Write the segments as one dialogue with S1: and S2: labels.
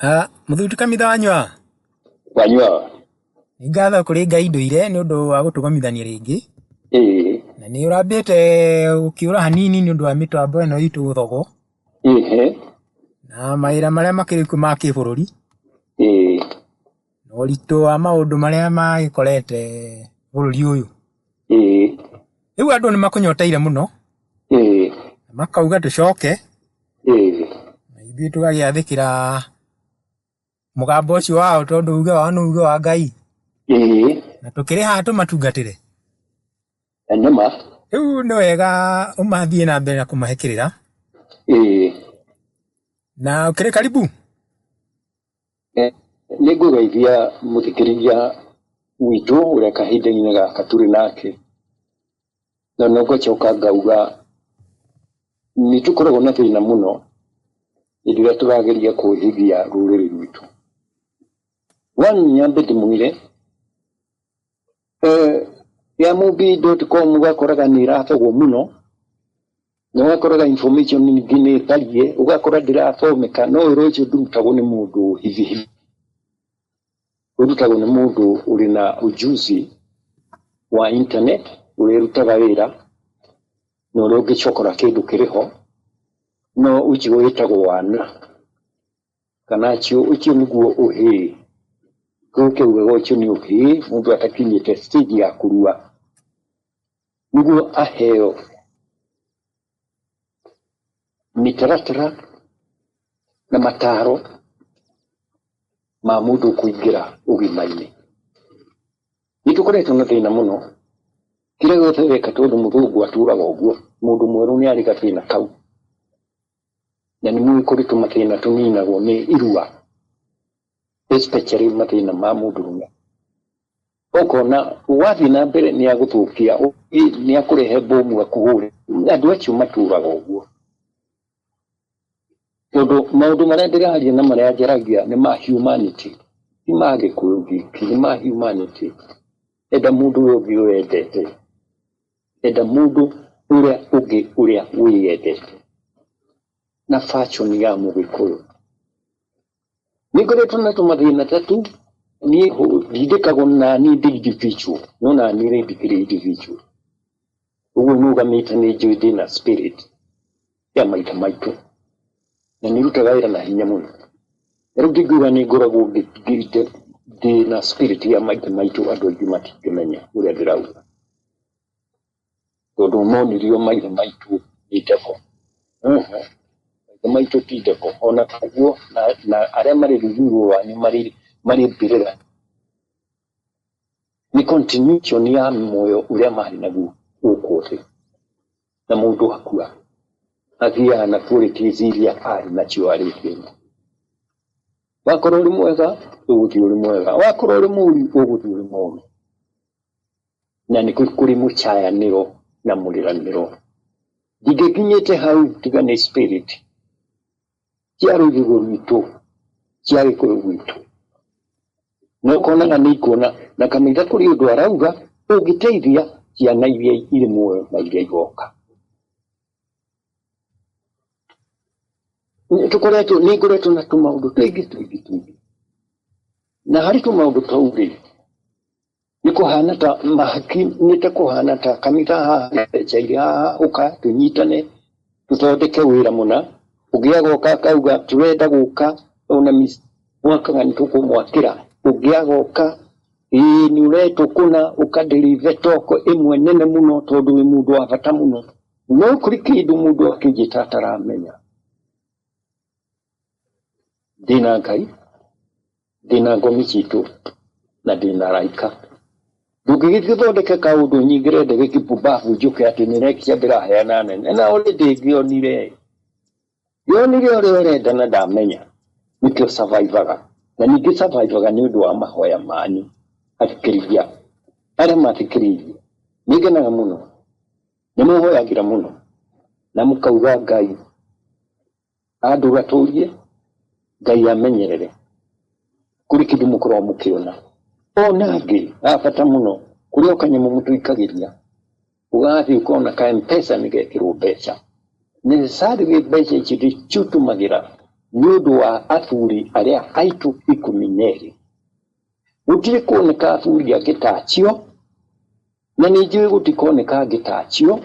S1: Mũthuri Kamitha wanyua?
S2: Wanyua.
S1: Nĩ ngatho kũrĩ Ngai ndũire nĩ ũndũ wa gũtũgomithania rĩngĩ.
S2: Ĩĩ.
S1: Na nĩ ũrambĩte gũkĩũra hanini nĩ ũndũ wa mĩtambo ĩno itũ gũthogwo.
S2: Ĩhĩ.
S1: Na mawĩra marĩa makĩrĩ kuo ma kĩbũrũri.
S2: Ĩĩ.
S1: Na ũritũ wa maũndũ marĩa magĩkorete bũrũri ũyũ.
S2: Ĩĩ.
S1: Rĩu andũ nĩ makũnyoteire mũno.
S2: Ĩĩ.
S1: Na makauga tũcoke.
S2: Ĩĩ.
S1: Na ithuĩ tũgagĩathĩkĩra mũgambo ũcio wao tondũ uge wao nĩ uge wa Ngai.
S2: Ĩĩ.
S1: Na tũkĩrĩ haha tũmatungatĩre.
S2: Na nĩma.
S1: Rĩu nĩ wega ũmathiĩ na mbere na kũmahe kĩrĩra.
S2: Ĩĩ.
S1: Na ũkĩrĩ karibu.
S2: Nĩ ngũgeithia mũthikĩrĩria witũ ũrĩa kahinda-inĩ gaka tũrĩ nake, na no ngacoka ngauga nĩ tũkoragwo na thĩna mũno hĩndĩ ĩrĩa tũrageria kũhĩgia rũrĩrĩ rwitũ. One, nyambe ndĩmwĩre ya mũmbi.com ũgakoraga nĩ ĩrathogwo mũno, na ũgakoraga information ningĩ nĩ ĩtariĩ, ũgakora ndĩrathomeka, no wĩra ũcio ndũrutagwo nĩ mũndũ hivi hivi, ũrutagwo nĩ mũndũ ũrĩ na ujuzi wa internet, ũrĩa ũrutaga wĩra na ũrĩa ũngĩcokora kĩndũ kĩrĩ ho, no ũcio wĩtagwo wana kana ũcio nĩguo ũhĩĩ. Kĩu kĩaugaga ũcio nĩ ũhĩĩ, mũndũ atakinyĩte stage ya kũrua nĩguo aheo mĩtaratara na mataro ma mũndũ kũingĩra ũgima-inĩ. Nĩ tũkoretwo na thĩna mũno, kĩrĩa gĩothe weka tondũ mũthũngũ atũraga ũguo, mũndũ mwerũ nĩ arĩ gathĩna kau, na nĩ mũĩ kũrĩ tũmathĩna tũninagwo nĩ irua, especially mathĩna ma mũndũrũme. Ũkona wathiĩ na mbere nĩ agũthũkia, nĩ akũrehe bomu akũhũre. Andũ acio matũraga ũguo. Tondũ maũndũ marĩa ndĩraria na marĩa njaragia nĩ ma humanity, ti ma Gĩkũyũ giki, nĩ ma humanity. Enda mũndũ ũrĩa ũngĩ wendete, enda mũndũ ũrĩa ũngĩ ũrĩa wĩyendete, na fashion ya Mũgĩkũyũ. Nĩ ngoretwo na tũmathĩna ta tu, niĩ ndindĩkagwo nani ndĩ individual, no nani rĩ ndikĩrĩ individual. Ũguo nũgamĩte nĩ njũĩ ndĩna spirit ya maithe maitũ, na nĩ irutaga wĩra na hinya mũno. Na rĩu ndingiuga nĩ ngoragwo ndĩna spirit ya maithe maitũ, andũ aingĩ matingĩmenya ũrĩa ndĩrauga, tondũ monirio maithe maitũ nĩ devil. Maithe maitũ ti devil, ona koguo na arĩa marĩ rũrũ rwanyu marĩ mbĩrĩra nĩ continuation ya muoyo ũrĩa marĩ naguo gũkũ thĩ. Na mũndũ akua athiaga na qualities iria arĩ nacio arĩ thĩ ĩno. Wakorwo ũrĩ mwega ũgũthiĩ ũrĩ mwega, wakorwo ũrĩ mũũru ũgũthiĩ ũrĩ mũũru. Na nĩ kũrĩ mũcayanĩro na mũrĩranĩro. Ndingĩkinyĩte hau tiga nĩ spirit cia rũrĩrĩ rwitũ, cia Gĩkũyũ gwitũ. Na ũkonaga nĩ ikuona na kanitha kũrĩ ũndũ arauga ũngĩteithia ciana iria irĩ muoyo na iria igoka. Tũkoretwo, nĩ ngoretwo na tũmaũndũ tũingĩ tũingĩ tũingĩ. Na harĩ tũmaũndũ tau rĩ, nĩ kũhana ta mahaki, nĩ ta kũhana ta kanitha haha mbeca irĩ haha, ũka tũnyitane tũthondeke wĩra mũna. Ũngĩ agoka akauga tũrenda gũka ona mwakaga nĩ tũkũmwakĩra. Ũngĩ agoka ĩĩ nĩ ũretwo kũna ũka deliver talk ĩmwe nene mũno tondũ wĩ mũndũ wa bata mũno. No kũrĩ kĩndũ mũndũ akĩnjĩta ataramenya. Ndĩna Ngai, ndĩna ngomi citũ na ndĩna araika. Ndũngĩgĩthiĩ ũthondeke kaũndũ nyingĩre ndege kipumbavu njũke atĩ nĩ lecture ndĩraheana nene na already ngĩonire. Ngĩonire ũrĩa ũrenda na ndamenya nĩkĩo survivaga. Na ningĩ survivaga nĩ ũndũ wa mahoya manyu athikĩrĩria arĩa mathikĩrĩirie. Nĩ ngenaga mũno, nĩ mũhoyagĩra mũno na mũkauga Ngai andũgatũrie, Ngai amenyerere. Kũrĩ kĩndũ mũkoragwo mũkĩona. Ona angĩ a bata mũno, kũrĩ o kanyamũ mũtũikagĩria, ũgathiĩ ũkona ka M-Pesa nĩ gekĩrwo mbeca. Necessarily mbeca icio ndĩciũtũmagĩra Nĩ ũndũ wa athuri arĩa aitũ 12. Gũtirĩ kuoneka athuri angĩ ta acio, na nĩ njũĩ gũtikoneka angĩ ta acio,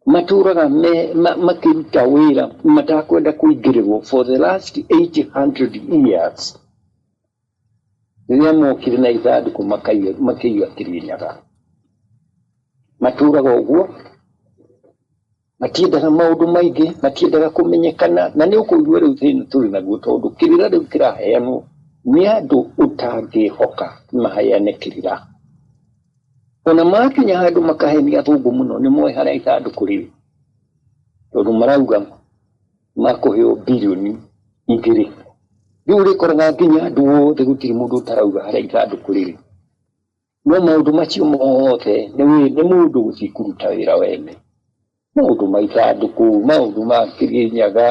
S2: matũraga makĩruta wĩra matakwenda kũingĩrĩrwo for the last 800 years. Rĩrĩa mokire na ithandũkũ makĩiga Kĩrĩnyaga, matũraga ũguo, matiendaga maũndũ maingĩ, matiendaga kũmenyekana, na nĩ ũkũigua rĩu thĩna tũrĩ naguo tondũ kĩrĩra rĩu kĩraheanwo nĩ andũ ũtangĩhoka maheane kĩrĩra. Ona makinya handũ makahenia athũngũ mũno nĩ moĩ harĩa ithandũkũ rĩrĩ, tondũ marauga makũheo birioni 2. Rĩu ũrĩkoraga nginya andũ othe gũtirĩ mũndũ ũtarauga harĩa ithandũkũ rĩrĩ. No maũndũ macio mothe nĩ mũndũ gũthiĩ kũruta wĩra wene. Maũndũ ma ithandũkũ, maũndũ ma Kĩrĩnyaga,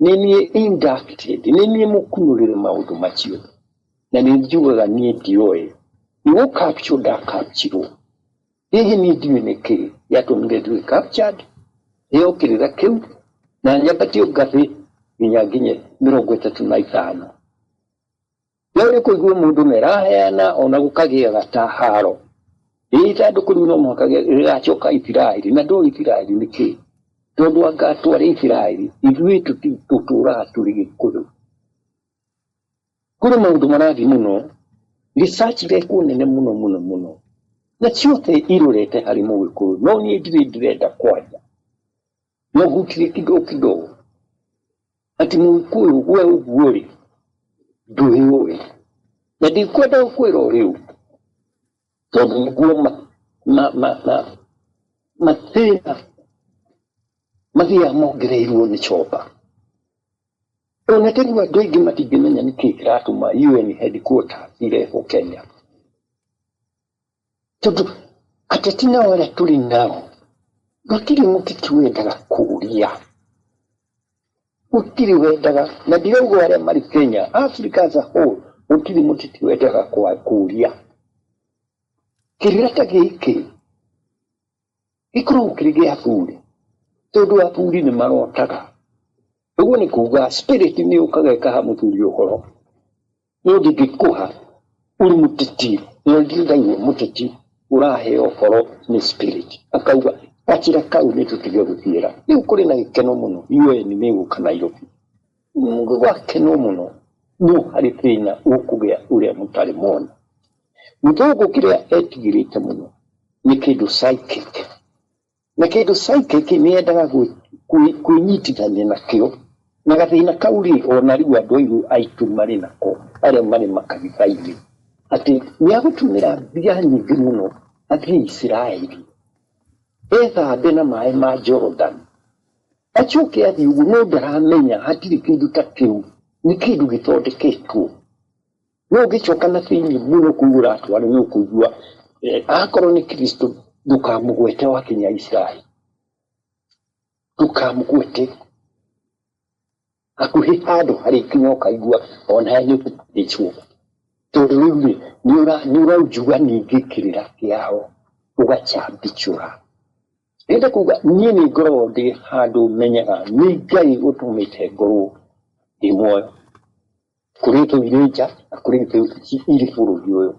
S2: nĩ niĩ inducted, nĩ niĩ mũkunũrĩre maũndũ macio. Na nĩ njugaga niĩ ndioĩ. Nĩ gũ capture ndakapchirwo. Hihi niĩ ndiũĩ nĩkĩ gĩatũmire nduĩke captured, heo kĩrĩra kĩu, na nyambatio ngathĩ nginya nginye 35. No nĩ kũigua mũndũ nĩaraheana ona gũkagĩaga ta haro. Ĩ ithandũkũ rĩu no mũhaka rĩgacoka Isiraeli, na ndũĩ Isiraeli nĩ kĩĩ. Tondũ anga atware Isiraeli, ithuĩ tũtũraga tũrĩ Gĩkũyũ. Kũrĩ maũndũ marathiĩ mũno, research irekwo nene mũno mũno mũno, na ciothe irorete harĩ Mũgĩkũyũ, no niĩ ndirĩ ndĩrenda kwaria. No hutirie kidogo kidogo atĩ Mũgĩkũyũ we ũguo rĩ, ndwĩũĩ. Na ndikwenda gũkwĩra o rĩu, tondũ nĩguo mathĩna mathiaga mongereirwo nĩ comba. Ona ta rĩu andũ aingĩ matingĩmenya nĩkĩĩ kĩratũma UN headquarters irehwo Kenya. Tondũ ateti nao arĩa tũrĩ nao, gũtirĩ mũteti wendaga kũũria. Gũtirĩ wendaga, na ndirauga arĩa marĩ Kenya, Africa as a whole, gũtirĩ mũteti wendaga kũũria. Kĩrĩra ta gĩkĩ gĩkoragwo kĩrĩ gĩa athuri, tondũ athuri nĩ marotaga. Ũguo nĩ kuga spirit nĩ yũkaga ĩkaha mũthuri ũhoro. No ndingĩkũha ũrĩ mũteti, no ndirĩ ndaigua mũteti ũraheo ũhoro nĩ spirit akauga gacĩra kau nĩ tũtige gũthiĩra. Rĩu kũrĩ na gĩkeno mũno, UN nĩ ĩgũka Nairobi. Gwakenwo mũno, no harĩ thĩna ũkũgĩa ũrĩa mũtarĩ mona. Mũthũngũ kĩrĩa etigĩrĩte mũno nĩ kĩndũ psychic. Na kĩndũ psychic nĩ endaga kwĩnyitithania nakĩo. Na gathĩna kau rĩ, ona rĩu andũ airũ aitũ marĩ nako, arĩa marĩ makanitha-inĩ, atĩ nĩ agũtũmĩra mbia nyingĩ mũno athiĩ Isiraeli, ethambe na maĩ ma Jordan, acoke athiĩ ũguo, no ndaramenya hatirĩ kĩndũ ta kĩu, nĩ kĩndũ gĩthondeketwo. No ũngĩcoka na thĩinĩ mũno kũu ũratwara nĩ ũkũigua akorwo nĩ Kristo ndũkamũgwete wakinya Isiraeli, ndũkamũgwete hakuhĩ handũ harĩ nginya ũkaigua ona nĩ ũkũhĩtwo. Tondũ rĩu rĩ, nĩ ũraunjuga ningĩ kĩrĩra kĩao, ũgacambichũra. Ndĩrenda kuga niĩ nĩ ngoragwo ndĩ handũ menyaga nĩ Ngai ũtũmĩte ngorwo ndĩ muoyo. Kũrĩ thũ irĩ nja na kũrĩ thũ irĩ bũrũri ũyũ.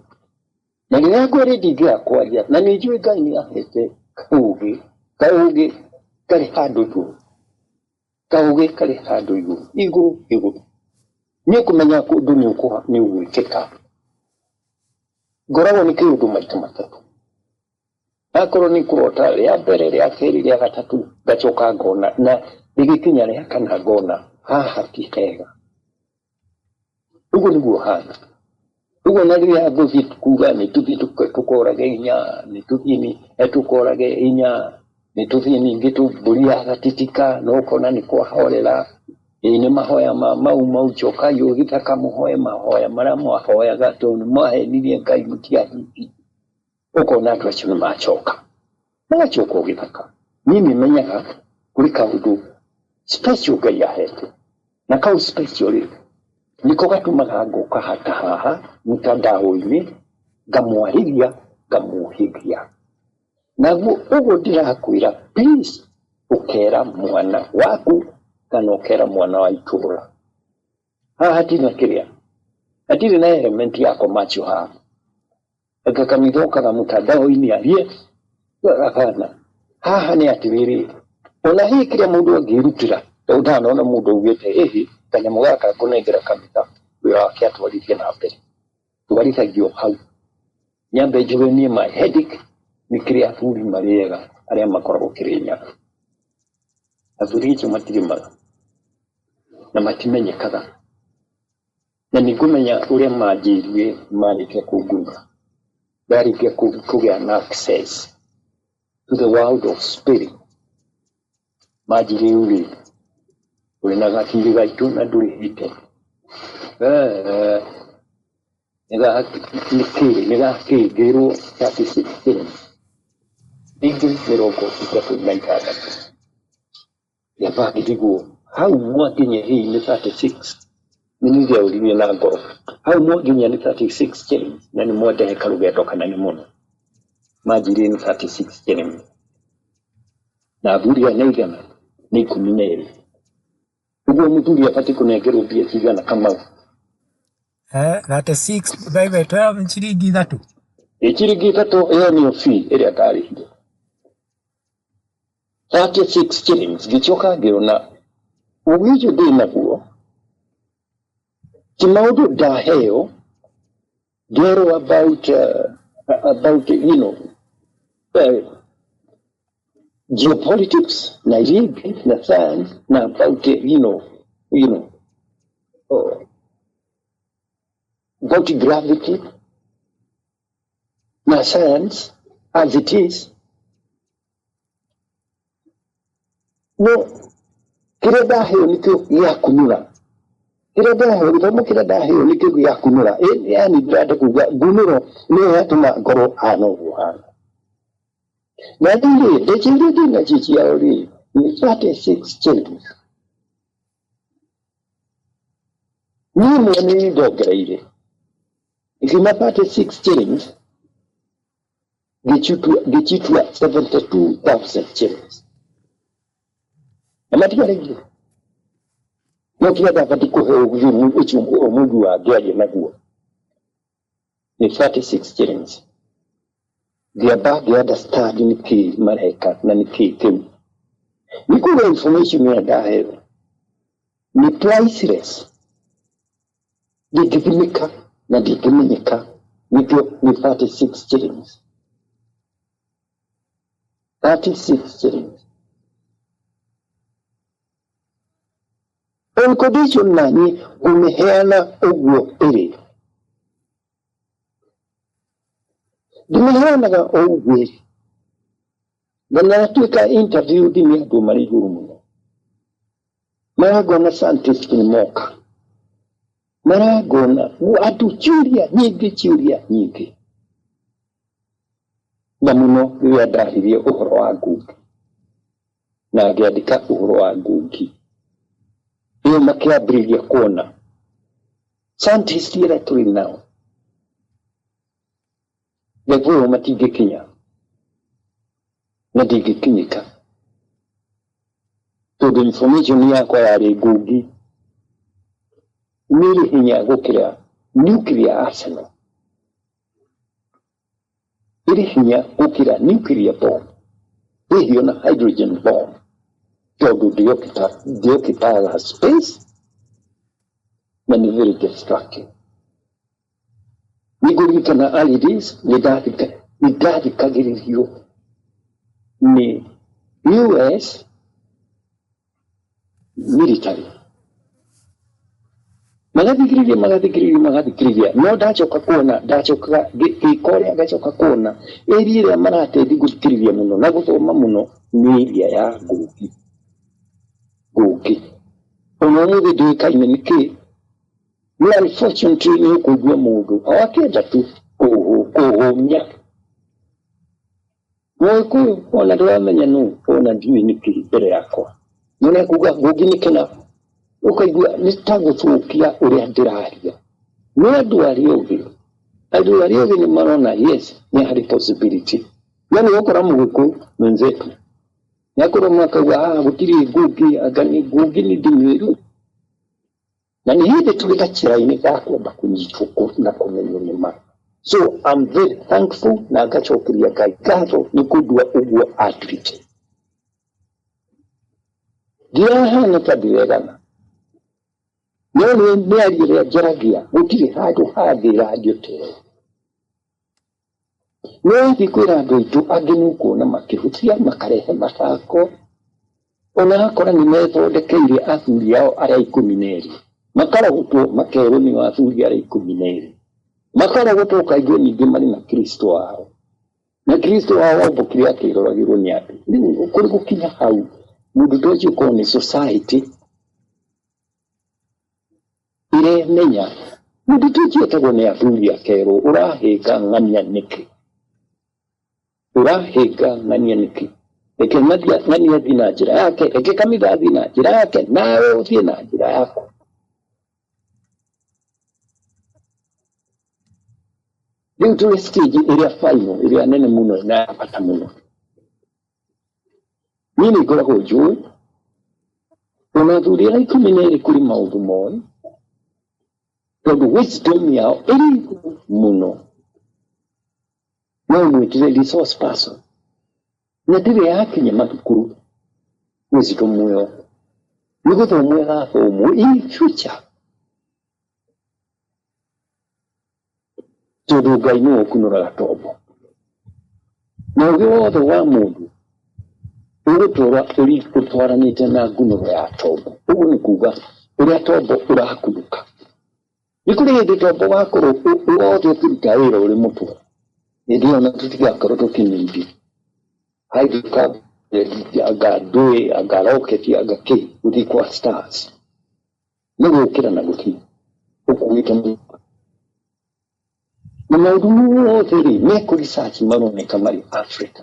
S2: Na rĩrĩa ngwĩrĩ ndingĩaga kwaria, na nĩ njũĩ Ngai nĩ ahete kaũgĩ, kaũgĩ karĩ handũ igũrũ, kaũgĩ karĩ handũ igũrũ, igũrũ igũrũ. Nĩ ũkũmenya ũndũ nĩ ũgwĩkĩka. Ngoragwo nĩ kĩũndũ maita matatũ. Akorwo nĩ kũrota rĩa mbere, rĩa kerĩ, rĩa gatatũ, ngacoka ngona, na rĩgĩkinya rĩa kana ngona haha ti hega. Ũguo nĩguo hana. Ũguo na rĩrĩa ngũthiĩ kuga nĩ tũthiĩ tũkorage inya, nĩ tũthiĩ tũkorage inya, nĩ tũthiĩ ningĩ mbũri ya gatitika, no ũkona nĩ kwahorera. Ĩĩ nĩ mahoya ma mau mau, cokai o gĩthaka mũhoe mahoya marĩa mwahoyaga tondũ nĩ mwahenirie Ngai mũtiahingirie. Ũkona andũ acio nĩ macoka, magacoka o gĩthaka. Niĩ nĩ menyaga kũrĩ kaũndũ special Ngai ahete, na kau special rĩ, nĩko gatũmaga ngoka ta haha mtandao-inĩ, ngamwarĩria, ngamũhĩgia. Naguo ũguo ndĩrakwĩra please, ũkera mwana waku kana ũkera mwana wa itũra. Haha hatirĩ na kĩrĩa, hatirĩ na element ya commercial haha. Anga kanitha okaga mtandao-inĩ arie, hapana. Haha nĩ atĩrĩrĩ, ona hihi kĩrĩa mũndũ angĩrutĩra, tondũ ndanona mũndũ augĩte ĩhĩ kanyamũ gaka ngũnengera kanitha wĩra wake atwarithie na mbere. Twarithagio hau. Nyambe njuge niĩ my headache nĩ kĩrĩa athuri marĩaga arĩa makoragwo Kĩrĩnyaga. Athuri acio matirĩmaga na matimenyekaga. Na nĩ ngũmenya ũrĩa manjĩrire marĩkia kũngunũra. Ndarĩkia kũgĩa na access to the world of spirit. Manjĩrire rĩu rĩ, ũrĩ na gathirĩ gaitũ na ndũrĩhĩte. Nĩkĩ nĩgakĩngĩrwo 36 shillings ingĩ 36. Ngĩamba ngĩrigwo hau mwakinya hihi nĩ 36, nĩ niĩ ndĩaũririe na ngoro, hau mwakinya nĩ 36 shillings na nĩ mwandehe karũgendo kana nĩ mũno. Manjĩrire nĩ 36 shillings na athuri aya nĩ aigana? Nĩ 12. Ũguo mũthuri abatiĩ kũnengerwo mbia cigana Kamau?
S1: 36 by 12 ciringi ithatũ.
S2: Ĩ ciringi ithatũ ĩyo nĩyo fee ĩrĩa ndarĩhire. 36 shillings. Ngĩcoka ngĩona ũgĩ ũcio ndĩ naguo ti maũndũ ndaheo ngerwo about geopolitics na iria ingĩ na science na about about gravity na science as it is. No kĩrĩa ndaheo nĩkĩo gĩa kunũra, kĩrĩa ndaheo gĩthomo kĩrĩa ndaheo nĩkĩo gĩa kunũra. Yani ndĩrenda kuga ngunũro nĩyo yatũma ngorwo hana ũguo hana. Na rĩu rĩ, mbeca iria ndĩ nacio ciao rĩ nĩ 36 shillings. Niĩ mwene nĩ ndongereire ngiuma 36 shillings ngĩcitua 72,000 shillings. Na matiarĩire no kĩrĩa ndabatiĩ kũheo ũcio mũndũ wangĩaria naguo nĩ 36 shillings. Ngĩamba ngĩ understand nĩkĩ mareka na nĩkĩ kĩu. Nĩ kuga information ĩrĩa ndaheo nĩ priceless, ndĩngĩthimĩka na ndĩngĩmenyeka, nĩkĩo nĩ 36 shillings. 36 shillings. On condition nani ngũmĩheana ũguo ĩrĩ. Ndĩmĩheanaga o ũguo ĩrĩ. Na natuĩka interviewed nĩ andũ marĩ igũrũ mũno. Marangona scientist nĩ moka. Marangona andũ ciũria nyingĩ, ciũria nyingĩ. Na mũno rĩrĩa ndaririe ũhoro wa ngungi. Na ngĩandĩka ũhoro wa ngungi. Ĩyo makĩambĩrĩria kuona scientist arĩa tũrĩ nao level ĩyo matingĩkinya na ndingĩkinyĩka tondũ information yakwa yarĩ ngungi nĩ ĩrĩ hinya gũkĩra nuclear arsenal, ĩrĩ hinya gũkĩra nuclear bomb, ĩhio na hydrogen bomb tondũ ndĩoccupyaga space na nĩ very destructive. Nĩngũririkana early days nĩ ndathikagĩrĩrio nĩ US military. Magathikĩrĩria, magathikĩrĩria, magathikĩrĩria. No ndacoka kuona, ndacokaga ngĩka ũrĩa ngacoka kuona area ĩrĩa maratendi gũthikĩrĩria mũno na gũthoma mũno nĩ area ya Ngũgi. Ngũgi. Ona ũmũthĩ ndũĩkaine nĩkĩ. No unfortunately nĩ ũkũigua mũndũ o akĩenda tu kũhũmia. Mũgĩkũyũ ona ndũramenya nũ, ona ndiũĩ nĩkĩ mbere yakwa. No nĩ akuga Ngũgi nĩ kĩna, ũkaigua nĩ ta gũthũkia ũrĩa ndĩraria. No andũ arĩa ũngĩ, andũ arĩa ũngĩ nĩ marona yes, nĩ harĩ possibility. No nĩ ũgũkora mũgĩkũyũ mwenzetu nĩ akorwo makauga haha gũtirĩ Ngũgi, anga nĩ Ngũgi nĩ ndĩmĩũĩ. Na nĩ hĩndĩ tũrĩ gacĩra-inĩ ga kwamba kũnyitwo na kũmenywo nĩ ma. So I'm very thankful na ngacokeria Ngai ngatho nĩ kũndua ũguo anduĩte. Ndirahana ta ndĩregana, no nĩ mĩario ĩrĩa njaragia gũtirĩ handũ hangĩ ĩrandio ta ĩyo. No wathiĩ kwĩra andũ aitũ angĩ nĩ ũkuona makĩhũthia makarehe mathako, ona akora nĩ methondekeire athuri ao arĩa 12, makarogotwo makerwo nĩo athuri arĩa 12, makarogotwo ũkaigua ningĩ marĩ na Kristo wao, na Kristo wao ombũkire akĩroragĩrwo nĩ andũ. Rĩu kũrĩ gũkinya hau mũndũ ta ũcio korwo nĩ society ĩremenya, mũndũ ta ũcio etagwo nĩ athuri akerwo ũrahĩnga ng'ania nĩkĩ, ũrahĩnga ng'ania nĩkĩ, reke ng'ania athiĩ na njĩra yake, reke kanitha athiĩ na njĩra yake, nawe ũthiĩ na njĩra yaku. Rĩu tũrĩ stage ĩrĩa final, ĩrĩa nene mũno na ya bata mũno. Niĩ nĩ ngoragwo njũĩ ona athuri arĩa 12 kũrĩ maũndũ moĩ, tondũ wisdom yao ĩrĩ igũrũ mũno. No ũmwĩtire resource person na ndĩrĩ yakinya mathukuru wisdom ĩyo nĩ gũthomwo ĩrathomwo in future, tondũ Ngai nĩwe ũkunũraga tombo na ũgĩ wothe wa mũndũ ũgũtũra ũtwaranĩte na ngunũro ya tombo. Ũguo nĩ kuga ũrĩa tombo ũrakunũka. Nĩ kũrĩ hĩndĩ tombo wakorwo wothe ũkĩruta wĩra ũrĩ mũtwe, hĩndĩ ĩyo na tũtigakorwo tũkĩnindi hydrocarbon, anga ndũĩ, anga rocket, anga kĩ, gũthiĩ kwa stars nĩ gũkĩra na gũthiĩ ũkuĩte mũhuko. Na maũndũ mothe rĩ mekũ research maroneka marĩ Africa,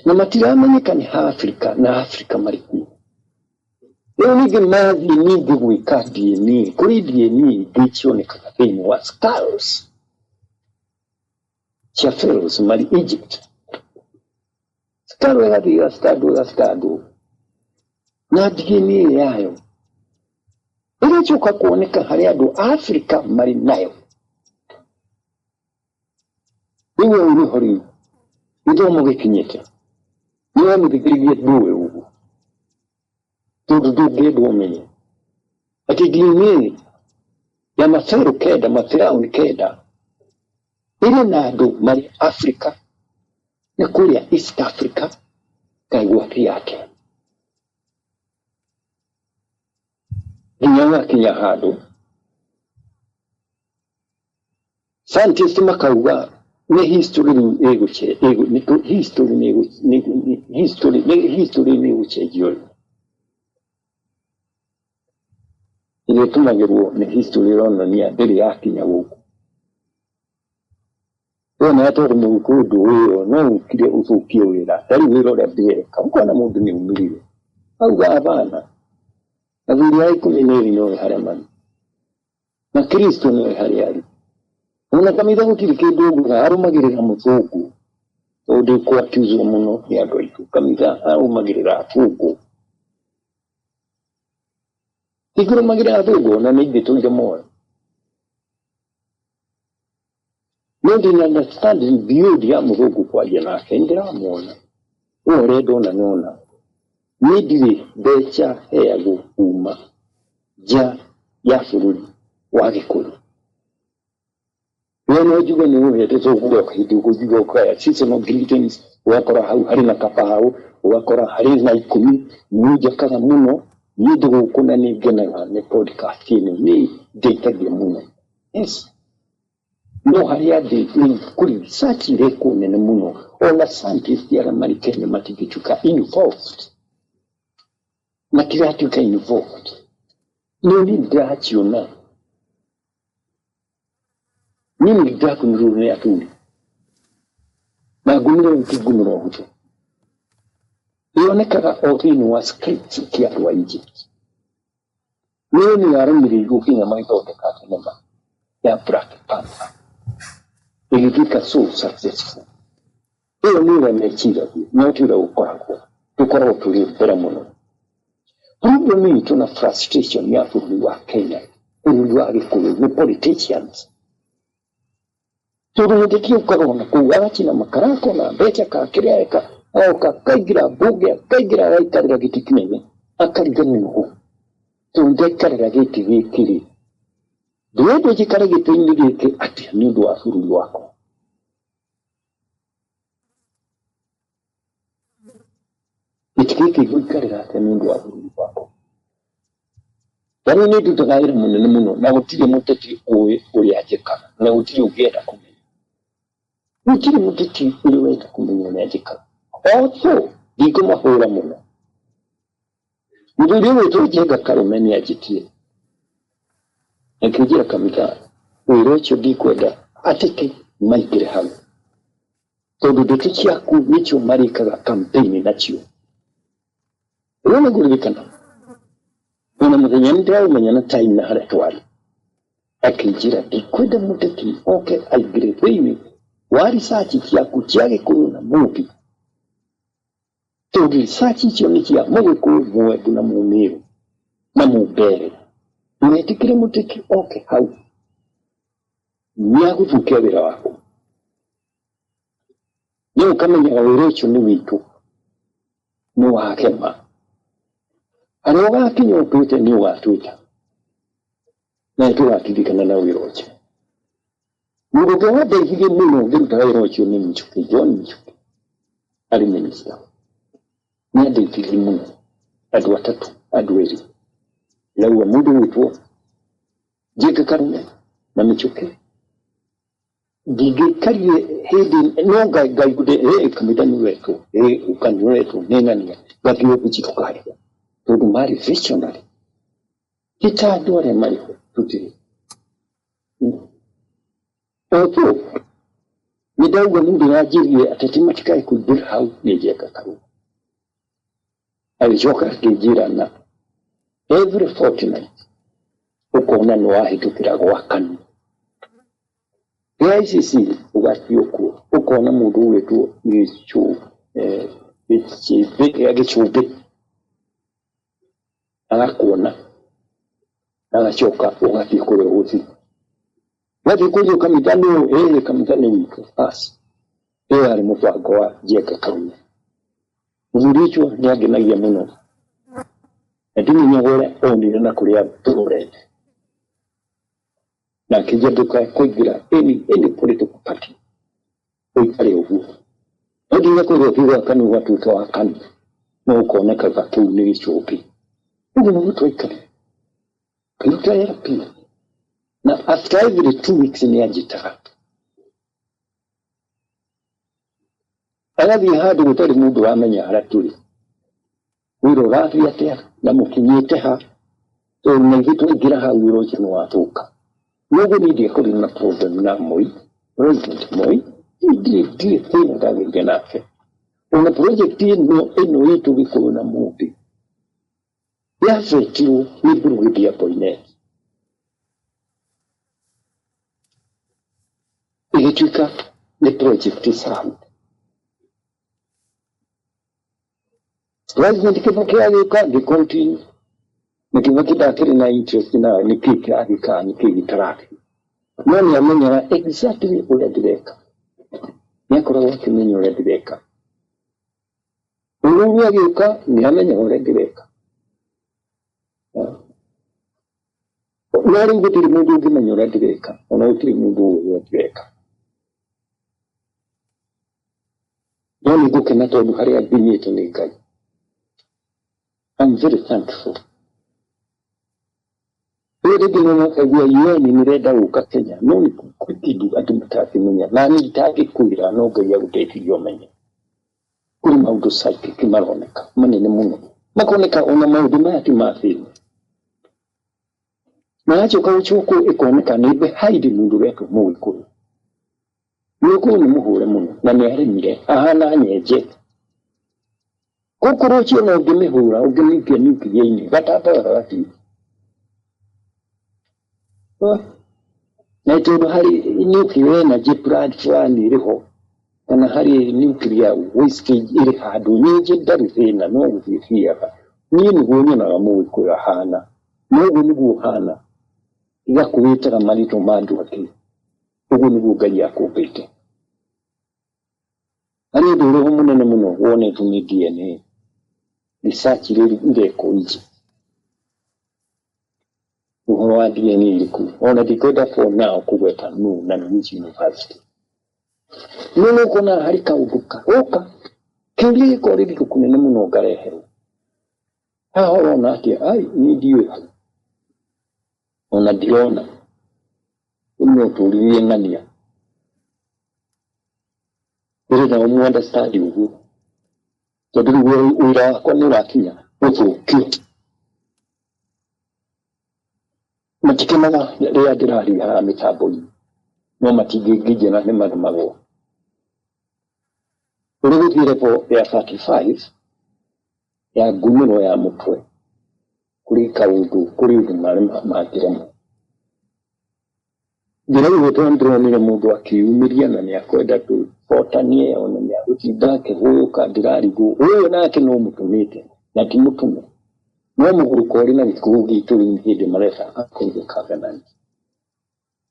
S2: na matiramenyeka nĩ Africa na Africa marĩ kuo. Rĩu ningĩ mathiĩ ningĩ gwĩka DNA, kũrĩ DNA ingĩ cionekaga thĩinĩ wa skulls cia pharaohs marĩ Egypt. Skull ĩgathiĩ ĩgacitandwo ĩgacitandwo na DNA yayo ĩgacoka kuoneka harĩ andũ a Africa marĩ nayo. Rĩu hau nĩho rĩu gĩthomo gĩkinyĩte. Nĩ wamũthikĩrĩria ndũĩ ũguo, tondũ ndũngĩenda ũmenye atĩ DNA ya mabero kenda, mafirauni kenda ĩrĩ na andũ marĩ Africa na kũrĩa East Africa kaigua yake nginya gakinya handũ scientist makauga nĩ history rĩu history nĩ history nĩ ĩgũcenjio rĩu. Ĩrĩa ĩtũmagĩrwo nĩ history ĩronania ndĩrĩ yakinya gũkũ. Wona tondũ mũgĩkũyũ ndũĩ no ũkire ũthũkie wĩra, ta rĩu wĩra ũrĩa ndĩreka, ũkona mũndũ nĩ aumĩrire auga abana, athuri a 12 nĩoĩ harĩa marĩ, na Kristo nĩoĩ harĩa arĩ. Ona kanitha gũtirĩ kĩndũ ũguga, arũmagĩrĩra mũthũngũ, tondũ ndĩkwakiuzwo mũno nĩ andũ aitũ. Kanitha arũmagĩrĩra athũngũ, tingĩrũmagĩrĩra athũngũ ona nĩ ingĩtũire muoyo. No ndĩna understanding beyond ya mũthũngũ kwaria nake, nĩndĩramuona ũyũ ũrenda ona nona. Niĩ ndirĩ mbeca heagwo kuma nja ya bũrũri wa Gĩkũyũ. We no njuge nĩ ũhete tũguo hĩndĩ ũkũnjuga ũkaya seasonal greetings, ũgakora hau harĩ na kabaũ, ũgakora harĩ na 10, nĩ ũnjakaga mũno. Niĩ ndĩ gũkũ na nĩ ngenaga nĩ podcast ĩno, nĩ ndeithagia mũno. Yes. No harĩa ndĩ nĩ kũrĩ research irekwo nene mũno, ona scientist arĩa marĩ Kenya matingĩtuĩka involved, matiratuĩka involved. No niĩ ndĩraciona, niĩ nĩ ndĩrakunũrwo nĩ athuri, na ngunũro ti ngunũro hũthũ, ĩonekaga o thĩinĩ wa script cia andũ a Egypt. Nĩyo nĩ yarũmĩrĩirwo nginya magĩthondeka thenema ya Black Panther, ĩgĩtuĩka so successful. Ĩyo nĩ ũrĩa meciragia, no ti ũrĩa gũkoragwo. Tũkoragwo tũrĩ mbere mũno. Problem itũ na frustration ya bũrũri wa Kenya, bũrũri wa Gĩkũyũ nĩ politicians. Tondũ mũteti ũkaga ona kũu agacina makara, akona mbeca ka kĩrĩa eka, agoka akaingĩra mbunge, akaingĩra agaikarĩra gĩtĩ kĩnene, akariganĩrwo. Tondũ ndaikarĩra gĩtĩ gĩkĩ rĩ, ndĩrenda njikare gĩtĩ-inĩ gĩkĩ atĩa nĩ ũndũ wa bũrũri wakwa. Gĩtĩ gĩkĩ ngũikarĩra atĩa nĩ ũndũ wa bũrũri wakwa. Tarĩu nĩ ndutaga wĩra mũnene mũno na gũtirĩ mũteti ũĩ ũrĩa njĩkaga na gũtirĩ ũngĩenda kũmenya. Gũtirĩ mũteti ũrĩ wenda kũmenya ũrĩa njĩkaga. Although ndikũmahũra mũno. Mũthuri ũyũ wĩtwo Njenga Karũme nĩ anjĩtire akĩnjĩra Kamita, wĩra ũcio ndikwenda ateti maingĩre hau tondũ ndeto ciaku nĩcio marĩkaga campaign nacio. Rĩu nĩ ngũririkana ona mũthenya nĩ ndĩraũmenya na time na harĩa twarĩ, akĩnjĩra ndikwenda mũteti oke aingĩre thĩinĩ wa research ciaku cia Gĩkũyũ na Mũmbi, tondũ research icio nĩ cia Mũgĩkũyũ, Mũembu na Mũmĩrũ na Mũmbeere. Ndũgetĩkĩre mũteti oke hau, nĩ agũthũkia wĩra waku. Nĩ ũkamenyaga wĩra ũcio nĩ witũ, nĩ wa Gema. Harĩa ũgakinya ũtwĩte nĩ ũgatwĩta, na nĩ tũgaririkana na wĩra ũcio. Mũndũ ũngĩ wandeithirie mũno ngĩruta wĩra ũcio nĩ Michuki, John Michuki, arĩ minister. Nĩ andeithirie mũno, andũ atatũ, andũ erĩ. Ndĩrauga mũndũ gwĩtwo Njenga Karũme na Michuki. Ndingĩikarire hĩndĩ no ngaiguire Kamita nĩ wetwo, ũka nĩ wetwo, nĩ ng'ania, ngathiĩ obici tũkaria tondũ marĩ visionary. Ti ta andũ arĩa marĩ ho tũtirĩ. Although nĩ ndauga mũndũ ũranjĩrire ateti matikae kũingĩra hau nĩ Njenga Karũme. Agĩcoka akĩnjĩra na every fortnight ũkona nĩ wahĩtũkĩra gwa Kanu. KICC ũgathiĩ kuo ũkona mũndũ ũgwĩtwo Gĩchũmbĩ agakuona agacoka ũgathiĩ kũrĩa ũgũthiĩ. Wathiĩ kũria Kamita nũ? Ĩĩ Kamita nĩ witũ. Bas, ĩyo yarĩ mũbango wa Njenga Karũme. Mũthuri ũcio nĩ angenagia mũno na ndimenyaga ũrĩa onire na kũrĩa tũrorete. Na akĩnjĩra ndũkae kũingĩra any political party, ũikare ũguo. No nginya kwĩrwo ũthiĩ gwa Kanu ũgatuĩka wa Kanu, no ũkonekaga kĩu nĩ gĩcũmbĩ. Ũguo nĩguo twaikarire. Ngĩruta wĩra biũ. Na after every 2 weeks nĩ anjĩtaga. Agathiĩ handũ gũtarĩ mũndũ wamenya harĩa tũrĩ. Wĩra ũrathiĩ atĩa na mũkinyĩte ha, tondũ na ithuĩ twaingĩra hau wĩra ũcio nĩ wathũka. Noguo niĩ ndiakorirwo na problem na Moi, President Moi, ndirĩ thĩna ndagĩire nake. Ona project ĩno ĩno itũ Gĩkũyũ na Mũmbi yabetirwo nĩ Brigadier Boinnet. Ĩgĩtuĩka nĩ project sound. President Kibaki agĩũka ngĩ continue na Kibaki ndakĩrĩ na interest na nĩkĩ kĩrathiĩ kana nĩkĩ gĩtarathiĩ. No nĩ amenyaga exactly ũrĩa ndĩreka. Nĩ akoragwo akĩmenya ũrĩa ndĩreka. Uhuru agĩũka nĩ amenyaga ũrĩa ndĩreka. No rĩu gũtirĩ mũndũ ũngĩmenya ũrĩa ndĩreka, ona gũtirĩ mũndũ ũĩ ũrĩa ndĩreka. No nĩ ngũkena tondũ harĩa nginyĩte nĩ Ngai. I'm very thankful. Rĩu rĩngĩ no makaigua UN nĩ ĩrenda gũka Kenya, no nĩ kwĩ kĩndũ andũ matangĩmenya, na niĩ itangĩkwĩra no Ngai agũteithirie ũmenye. Kũrĩ maũndũ psychic maroneka manene mũno, makoneka ona maũndũ maya ti ma thĩna. Na yacoka gũcokwo ĩkoneka nĩ behind mũndũ ũretwo Mũgĩkũyũ. Mũgĩkũyũ nĩ mũhũre mũno na nĩ aremire, ahana nyenje. Gũkũ rũciũ ona ũngĩmĩhũra, ũngĩmĩikia nuclear-inĩ, gatambaga gagathiĩ. Na tondũ harĩ nuclear energy plant fulani ĩrĩ ho, kana harĩ nuclear wastage ĩrĩ handũ, nyenje ndarĩ thĩna, no gũthiĩ ĩthiaga. Niĩ nĩguo nyonaga Mũgĩkũyũ ahana, noguo nĩguo ũhana. Tiga kwĩĩtaga marĩtwa ma andũ angĩ, ũguo nĩguo Ngai akũmbĩte. Harĩ ũndũ ũrĩho mũnene mũno wonetwo nĩ DNA research iria irekwo Egypt. Ũhoro wa DNA ĩrĩkũ ona ndikwenda for now kũgweta nũ na nĩ which university. No nĩ ũkuona harĩ kaũndũ karoka kĩũria gĩkorĩrĩrio kũnene mũno ngareherwo haha ũrona atĩa? Ai, niĩ ndiũĩ hau ona ndirona. Rĩu no tũririe ng'ania ndĩrenda ũmũ understand ũguo tondũ rĩu wĩra wakwa nĩ ũrakinya gũthũkio. Matikenaga rĩrĩa ndĩraria haha mĩtambo-inĩ, no matingĩnginjĩra nĩ maremagwo. Ũrĩ gũthiĩ level ya 35 ya ngumĩro ya mũtwe, kũrĩ kaũndũ, kũrĩ ũndũ mangĩremwo. Ndĩraigua tondũ ndĩronire mũndũ akĩyumĩria na nĩakwenda tũbotanie ona nĩagũtinda akĩhũyũka, ndĩrarigwo ũyũ nake no mũtũmĩte na ti mũtũme no mũgũrũka ũrĩ na gĩkũyũ gitũ rĩu hĩndĩ mareta Ark of the Covenant,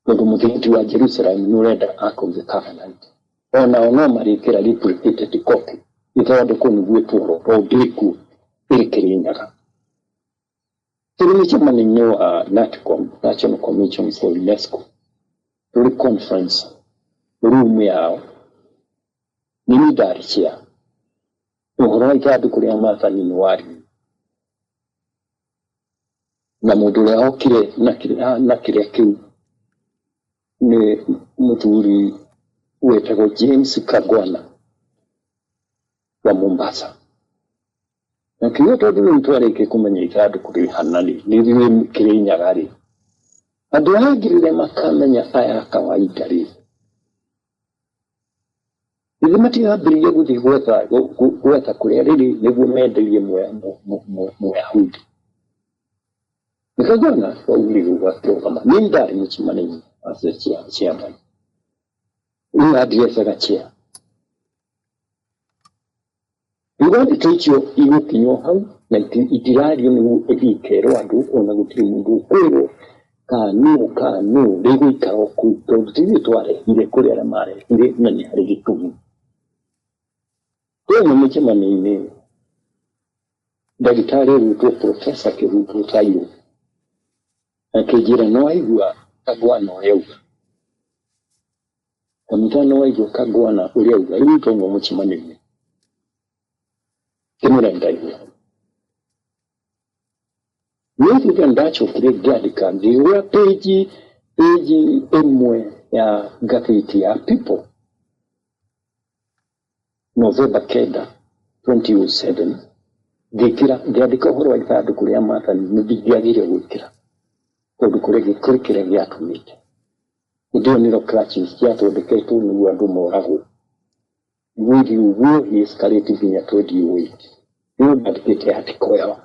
S2: tondũ mũthigiti wa Jerusalem nĩ ũrenda Ark of the Covenant. Onao no marĩkĩra replicated copy ithondekwo nĩguo ĩtwarwo tondũ ndĩrĩ kuo ĩrĩ Kĩrĩnyaga. Tũrĩ mũcemanio-inĩ wa NATCOM, National Commission for UNESCO, tũrĩ conference room yao, nĩ niĩ ndarĩ chair. Ũhoro wa ithandũkũ rĩa maathani nĩ waririo na mũndũ ũrĩa okire na kĩrĩa kĩu nĩ mũthuri wetagwo James Kagwana wa Mombasa. Na kiugo tondũ rĩu twarĩkia kũmenya ithandũkũ rĩhana rĩ, nĩ rĩrĩ Kĩrĩnyaga rĩ, andũ aya angĩ rĩrĩa makamenya aya a kawaida rĩ, githĩ matigambĩrĩria gũthiĩ gwetha kũrĩa rĩrĩ nĩguo menderie Mũyahudi. Nĩ Kagwana waugire ũguo akĩrũgama. Niĩ ndarĩ mũcemanio-inĩ as the chairman. Rĩu andrecaga chair. Rĩu ndeto icio igũkinywo hau na itirario nĩguo ĩthiĩ ĩkerwo andũ ona gũtirĩ mũndũ ũkwĩrwo kana nũ kana nũ rĩgũikara o kũu tondũ ti ithuĩ twarehire kũrĩ arĩa marehire na nĩ harĩ gĩtũmi. Twĩ mũcemanio-inĩ ndagĩtarĩ ũgwĩtwo Professor Kĩhungu Thairũ akĩnjĩra nĩ waigua Kagwana ũrĩa auga, Kamũta nĩ waigua Kagwana ũrĩa auga, rĩu twauma mũcemanio-inĩ ngĩmwĩra nĩ ndaigua. Niĩ thutha ndacokire ngĩandĩka ngĩgũra page ĩmwe ya ngathĩti ya People November 9 2007, ngĩkĩra ngĩandĩka ũhoro wa ithandũkũ rĩa maathani. Nĩ ndingĩagire gwĩkĩra tondũ kũrĩ kĩrĩa gĩatũmĩte hĩndĩ ĩyo nĩro crutches ciathondeketwo nĩguo andũ moragwo nĩguo ithiĩ ũguo escalate nginya 2008. Rĩu ndandĩkĩte article ĩyo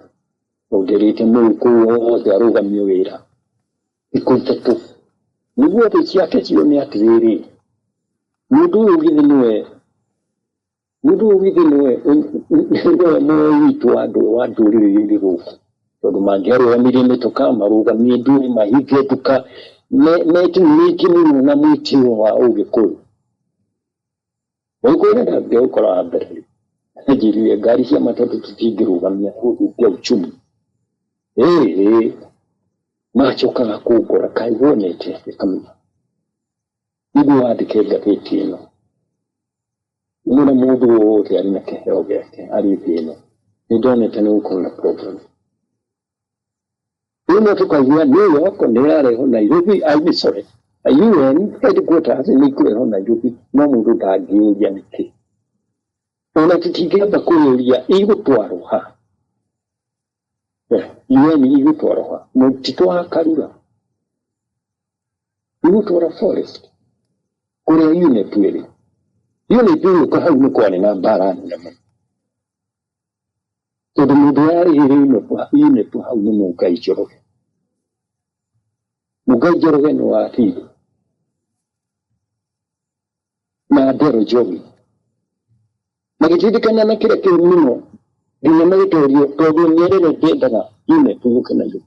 S2: tondũ nderĩte Mũgĩkũyũ wothe arũgamie wĩra thikũ 3 nĩguo thĩ ciake cione atĩrĩrĩ, mũndũ ũyũ githĩ nĩwe, mũndũ ũyũ githĩ nĩwe nĩwe witũ wa andũ wa ndũrĩrĩ irĩ gũkũ, tondũ mangĩarũgamirie mĩtoka marũgamie ndũĩ mahinge nduka metinĩtie mũno na mwĩtĩo wa Ũgĩkũyũ. Mũgĩkũyũ ndangĩenda gũkora wa mbere rĩ, anjĩrire ngari cia matatũ tũtingĩrũgamia gũthũkia uchumi. Ĩĩ macokaga kũngora kaĩ wonete atĩa Kamũta nĩguo wandĩke ngathĩti ĩno. Nĩwona mũndũ wothe arĩ na kĩheo gĩake arĩ thĩ ĩno, nĩ ndonete nĩ gũkorwo na problem. Rĩu no tũkaigua New York nĩ ĩrarehwo Nairobi, I sorry, UN headquarters nĩ ikũrehwo Nairobi, no mũndũ ndangĩũria nĩkĩ. Ona tũtingĩamba kwĩyũria igũtwarwo ha. UN igũtwarwo ha? Mũtitũ wa Karura igũtwarwo forest kũrĩa UNEP ĩrĩ. UNEP ĩgũka hau nĩ kwarĩ na mbara nene mũno tondũ mũndũ ũrĩa warĩhĩire UNEP hau nĩ Mũngai Njoroge. Mũngai Njoroge nĩ wa Thiru na Ndero Njogi magĩtindĩkana na kĩrĩa kĩu mũno. Nginya magĩtorio tondũ Nyerere ndendaga UNEP yũke nayo.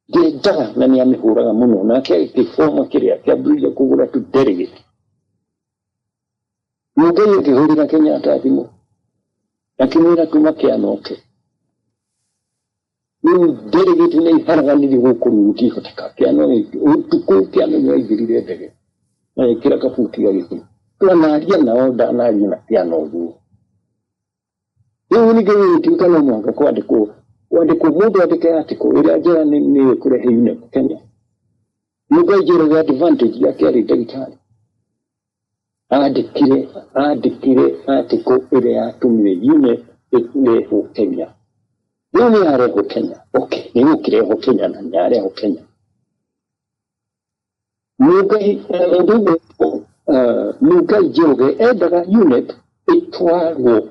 S2: Ndendaga na nĩ amĩhũraga mũno nake agĩkĩboma kĩrĩa kĩambĩrĩria kũgũra tu delegate. Mũngai akĩhũrĩra Kenyatta thimũ akĩmwĩra tũma kĩanoke. Rĩu delegate nĩ iharaganirie gũkũ rĩu gũtihoteka. Kĩano ũtukũ kĩano nĩ aingĩrire ndege na ĩkĩra kabuti gagĩthiĩ. Twanaria nao ndanaria na kĩano ũguo. Rĩu ningĩ gũgĩtuĩka no mũhaka kwandĩkwo kwandĩkwo mũndũ andĩke article ĩrĩa njega nĩ ĩkũrehe UNEP Kenya. Mũngai Njoroge advantage yake arĩ ndagĩtarĩ. Andĩkire andĩkire article ĩrĩa yatũmire UNEP ĩrehwo Kenya. Rĩu nĩ yarehwo Kenya. Okay, nĩ ĩgũkĩrehwo Kenya na nĩ yarehwo Kenya. Mũngai ũndũ ũmwe Mũngai Njoroge endaga UNEP ĩtwarwo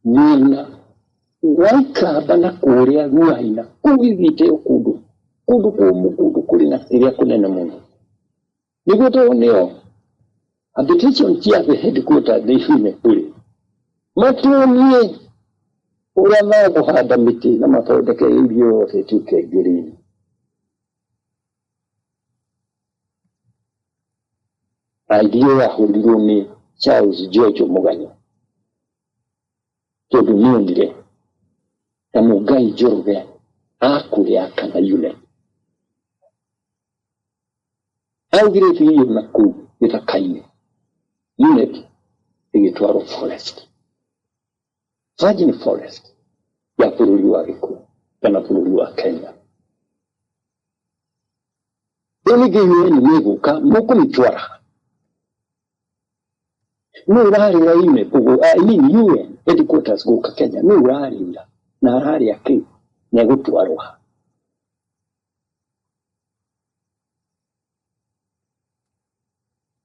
S2: mwena wa Ikamba na kũrĩa Ruaina kũu ĩthiĩte o kũndũ kũndũ kũmũ kũndũ kũrĩ na kĩrĩa kũnene mũno nĩguo tondũ nĩo habitation cia the headquarter nĩ UNEP rĩ matuonie ũrĩa megũhanda mĩtĩ na mathondeke irio yothe ĩtuĩke green. Idea yahũrirwo nĩ Charles George Mũganya tondũ nĩonire ta Mũngai Njoroge akũrĩa kana UNEP. Augire ĩtigio na kũu gĩthaka-inĩ UNEP ĩgĩtwarwo forest, virgin forest ya bũrũri wa Gĩkũyũ kana bũrũri wa Kenya. Rĩu ningĩ UN nĩ ĩgũka mũkũmĩtwara ha? Nũ ũrarĩra UNEP I mean UN headquarters gũka Kenya nũ ũrarĩra na ararĩa kĩ na ĩgũtwarwo ha?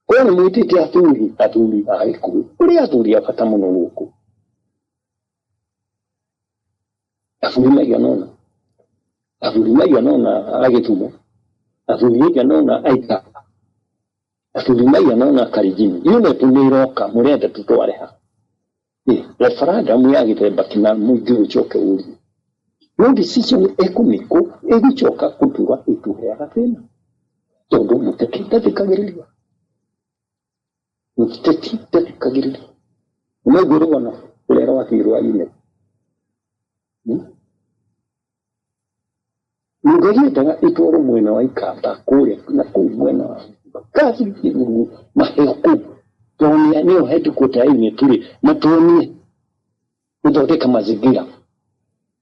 S2: Korwo nĩ mwĩtĩte athuri athuri a Gĩkũyũ kũrĩ athuri a bata mũno gũkũ athuri maigana ũna athuri maigana ũna a Gĩthumo athuri maigana ũna a Ikamba athuri maigana ũna a Kalenjin. UNEP nĩ ĩroka mũrenda tũtware ha? Referendum ya gĩthemba kĩna mũingĩ ũcoke ũrie no decision ĩkũmĩkwo ĩgũcoka gũtura ĩtũheaga thĩna tondũ mũteti ndathikagĩrĩria mũteti ndathikagĩrĩria nĩmaigua rũgano rũrĩa rwathiĩ rwa UNEP. Mũngai endaga ĩtwarwo mwena wa Ikamba kũrĩa na kũu mwena wa kathi maheo kũu tondũ nĩyo headquarter ya UNEP rĩ matuonie gũthondeka mazingira.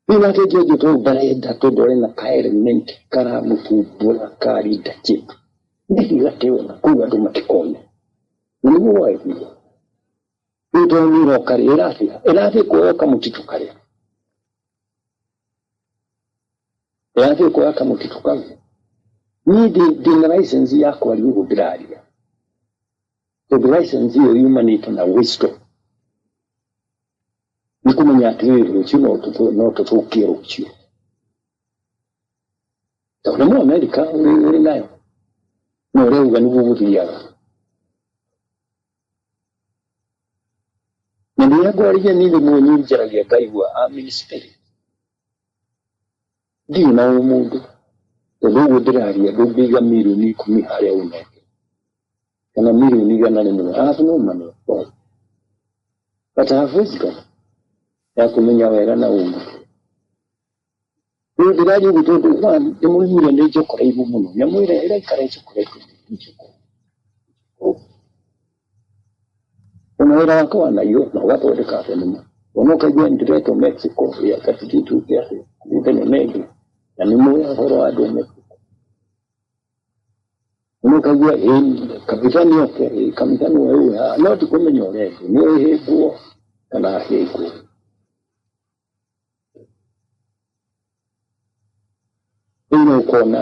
S2: Rĩu nake George tondũ ndarenda tondũ arĩ na ka element karamũthumbũra ka leadership nĩkĩ gateo na kũu andũ matikone na nĩguo gwagĩthire. Rĩu tondũ nĩ ĩroka rĩ ĩrathiĩ ĩrathiĩ kuoya kamũtitũ karĩa ĩrathiĩ kuoya kamũtitũ kau. Niĩ ndĩna license ya kwaria ũguo ndĩraria tondũ license ĩyo yumanĩte na wisdom nĩ kũmenya atĩrĩrĩ rũciũ no tũthũkie rũciũ tondũ nĩ Amerika ũrĩ nayo no ũrauga nĩguo gũthiaga. Na rĩrĩa ngwaria niĩ rĩmwe nĩ njaragia ngaigua I'm in spirit ndirĩ na ũmũndũ tondũ ũguo ndĩraria ndũngĩiga mirioni 10 harĩa ũnenge kana mirioni 100. I have no money of course but I have wisdom ya kũmenya wega na ũũru. Rĩu ndĩraria ũguo tondũ one ndĩmũiguire nĩ njokoreirwo mũno nyamũ ĩrĩa ĩraikara ĩnjokoretwo njokoro ona wĩra wakwa wanaiywo na ũgathondeka thenema ona ũkaigua nĩndĩretwo Mexico ya gatithituke atĩ thenema ĩngĩ na nĩ mũĩ ũhoro wa andũ a Mexico ona ũkaigua ĩ kabitha nĩ oke ĩ kabitha nĩ ũĩ haha no ndikũmenya ũrĩa ĩngĩ nĩ ũhĩngwo kana ahĩngwo. Rĩu no ũkona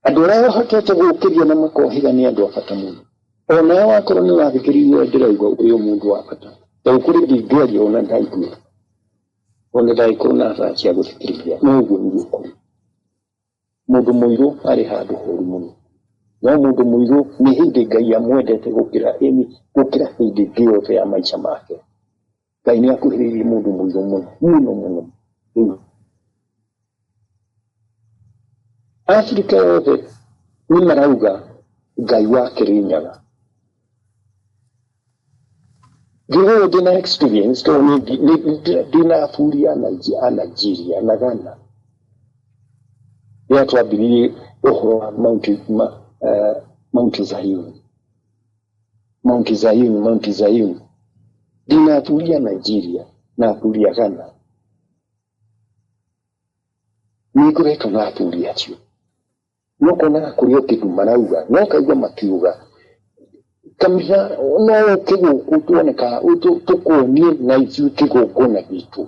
S2: andũ arĩa ũhotete gũkĩria na makohiga nĩ andũ a bata mũno onawe wakorwo nĩ ũrathikĩrĩria ũrĩa ndĩrauga ũrĩ o mũndũ wa bata tondũ kũrĩ ndingĩaria ona ndaigua ona ndagĩkorwo na thaa cia gũthikĩrĩria no ũguo nĩguo kũrĩ. Mũndũ mũirũ arĩ handũ horu mũno No mũndũ mũirũ nĩ hĩndĩ Ngai amwendete gũkĩra ĩni gũkĩra hĩndĩ ĩngĩ yothe ya maica make. Ngai nĩ akuhĩrĩirie mũndũ mũirũ mũno mũno mũno. Rĩu Afrika yothe nĩ marauga Ngai wa Kĩrĩnyaga. Ngĩrwo ndĩna experience tondũ ndĩna athuri a Nigeria na Ghana. Rĩrĩa twambĩrĩirie ũhoro wa Mount Zion. Mount Zion, Mount Zion. Ndĩna athuri a Nigeria na athuri a Ghana. Nĩ ngoretwo na athuri acio. No konaga kũrĩ o kĩndũ marauga, no kaigua makiuga kanitha no ũke gũkũ tuoneka tũkuonie na ithuĩ kĩgongona gitũ.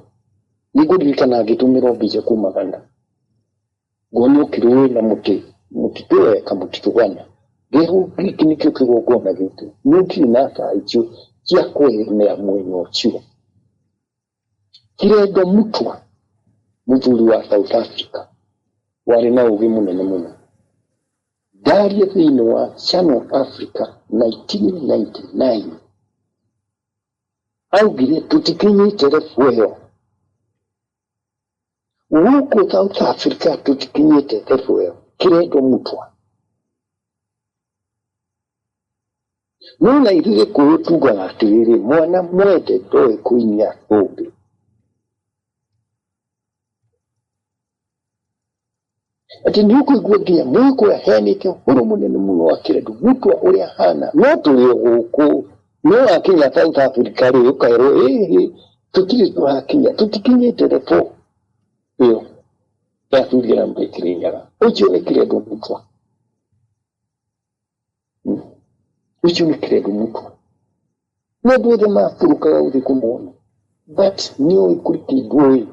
S2: Nĩngũririkana ngĩtũmĩrwo mbica kuma Ghana. Nguonio kĩrũĩ na mũtĩ, mũtitũ we kamũtitũ Ghana. Ngĩrwo gĩkĩ nĩkĩo kĩgongona gitũ. Nĩ ndirĩ na thaa icio cia kwegemea mwena ũcio. Kirendo Mutua, mũthuri wa South Africa, warĩ na ũgĩ mũnene mũno. Ndaria thĩinĩ wa Channel Africa 1999 augire tũtikinyĩte level ĩyo. Gũkũ South Africa tũtikinyĩte level ĩyo. Kirendo Mutua. No na ithuĩ Gĩkũyũ tugaga atĩrĩrĩ, mwana mwende ndoĩ kũinia thũmbĩ. Atĩ nĩ ũkũigua nginya Mũgĩkũyũ aheanĩte ũhoro mũnene mũno wa Kirendo Mutua ũrĩa ahana, no tũrĩ o gũkũ. No wakinya South Africa rĩ, ũkerwo ĩhĩ, tũtirĩ tũrakinya, tũtikinyĩte level ĩyo ya athuri arĩa marĩ Kĩrĩnyaga. Ũcio nĩ Kirendo Mutua. Ũcio nĩ Kirendo Mutua. No andũ othe maburũkaga gũthiĩ kũmuona. But nĩ oĩ kũrĩ kĩndũ oĩ.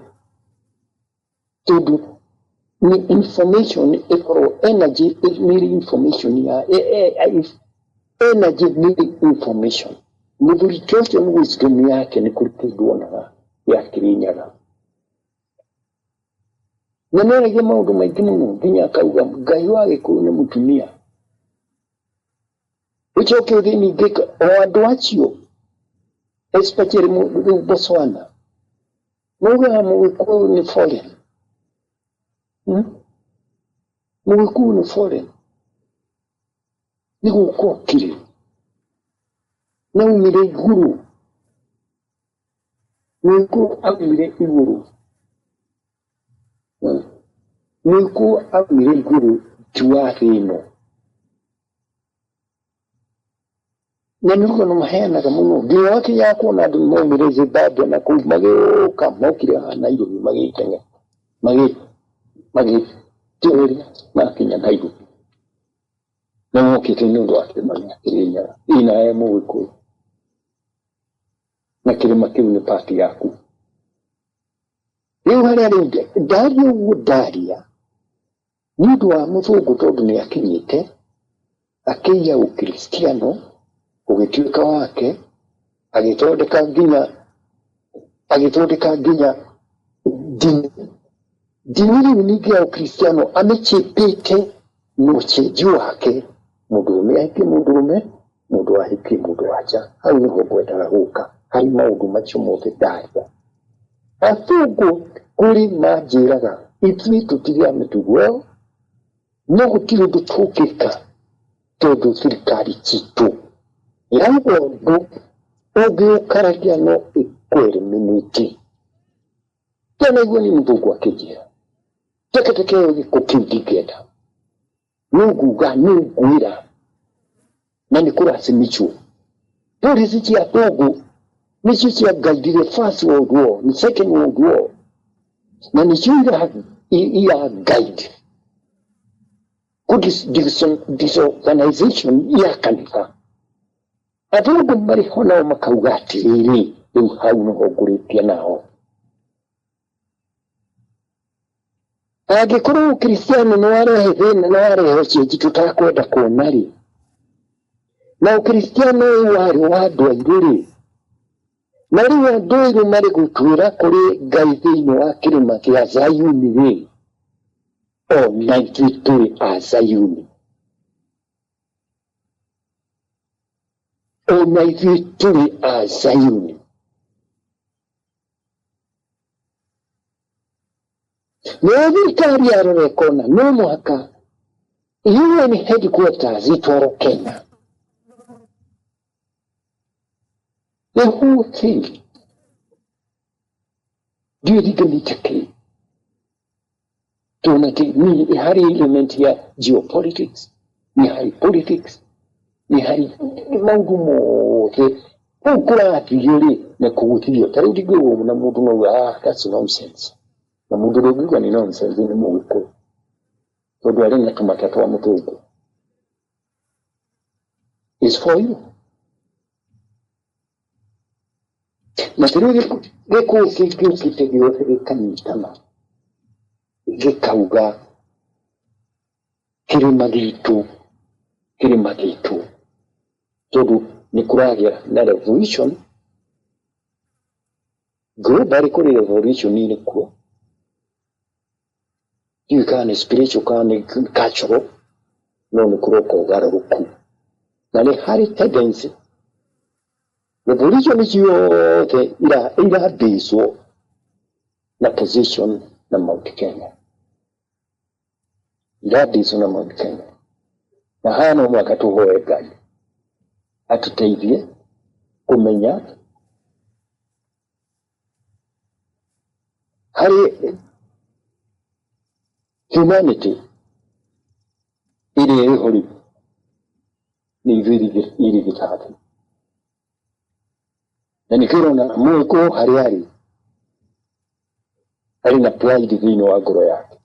S2: Tondũ nĩ information ĩkorwo energy nĩ information ya energy nĩ information. Mũthuri ta ũcio nĩ wisdom yake nĩ kũrĩ kĩndũ onaga ya Kĩrĩnyaga. Na nĩ aragia maũndũ maingĩ mũno nginya akauga Ngai wa Gĩkũyũ nĩ mũtumia. Ũcoke ũthiĩ ningĩ o andũ acio especially rĩu Botswana maugaga Mũgĩkũyũ nĩ foreign. Mũgĩkũyũ nĩ foreign. Nĩ gũka okire na aumire igũrũ. Mũgĩkũyũ aumire igũrũ. Mũgĩkũyũ aumire igũrũ ti wa thĩ ĩno. Na nĩ rũgano maheanaga mũno nginya wakinyaga kuona andũ maumire Zimbabwe na kũu magĩũka mokire haha Nairobi magĩteng'era magĩteng'eria makinya Nairobi na mokĩte nĩ ũndũ wa kĩrĩma gĩa Kĩrĩnyaga. Ĩ nawe Mũgĩkũyũ na kĩrĩma kĩu nĩ part yaku. Rĩu harĩa rĩu ndaria ũguo ndaria nĩ ũndũ wa mũthũngũ tondũ nĩ akinyĩte akĩiya ũkristiano ũgĩtuĩka wake agĩthondeka nginya ndini ndini rĩu ningĩ ya ũkristiano amĩchĩpĩte na ũcenji wake mũndũrũme ahikie mũndũrũme mũndũ ahikie mũndũ wanja. Hau nĩho ngwendaga gũka harĩ maũndũ macio mothe ndaria. Athũngũ kũrĩ manjĩraga ithuĩ tũtirĩ a mĩtugo ĩyo no gũtirĩ ũndũ tũngĩka tondũ thirikari citũ yauga ũndũ ũngĩũkararia no ĩkũ-eliminate. Ndanaigua nĩ mũthũngũ akĩnjĩra teketeke ĩyo gĩko kĩu ndingĩenda no nguga no ngwĩra na nĩ kũracimicwo. Policy cia athũngũ nĩcio ciangaidire First World War na Second World War na nĩcio ira guide kũ disorganization ya kanitha. Athũngũ marĩ ho nao makauga atĩrĩrĩ, rĩu hau nĩho ngũrĩkia nao. Angĩkorwo ũkristiano nĩ warehe thĩna na warehe ũcenji tũtakwenda kuona rĩ, na ũkristiano ũyũ warĩ wa andũ airũ rĩ, na rĩu andũ airũ marĩ gũtwĩra kũrĩ Ngai thĩinĩ wa kĩrĩma kĩa Zayuni rĩ, o na ithuĩ tũrĩ a Zayuni. Ona ithuĩ tũrĩ a Zayuni. Nayo thirikari yarora ĩkona no mũhaka UN headquarters itwarwo Kenya. The whole thing ndiũĩ ndingĩmĩta kĩ, tondũ nĩ harĩ element ya geopolitics, nĩ harĩ politics, nĩ harĩ maũndũ mothe. Kũu kũrathiĩ rĩ, na kũgũthio ta rĩu ndingĩuga na mũndũ no auge, ah, that's nonsense. Na mũndũ ũrĩa ũngiuga nĩ nonsense nĩ Mũgĩkũyũ, tondũ arĩ na tũmata twa mũthũngũ. Is for you. Na rĩu gĩkũyũ kĩngĩũkĩte gĩothe gĩkanyitana gĩkauga kĩrĩma gitũ, kĩrĩma gitũ, tondũ nĩ kũragĩa na revolution globally, kũrĩ revolution ĩrĩ kuo, ndiũĩ kana nĩ spiritual kana nĩ cultural, no nĩ kũroka ũgarũrũku na nĩ harĩ tendency revolution ciothe irabĩcwo na position na Mount Kenya, irabĩcwo na Mount Kenya. Na haha no mũhaka tũhoe Ngai atũteithie kũmenya harĩ humanity ĩrĩa ĩho rĩu nĩ ithuĩ irigithathi, na nĩkĩo ũrona Mũgĩkũyũ harĩa arĩ arĩ na pride thĩinĩ wa ngoro yake,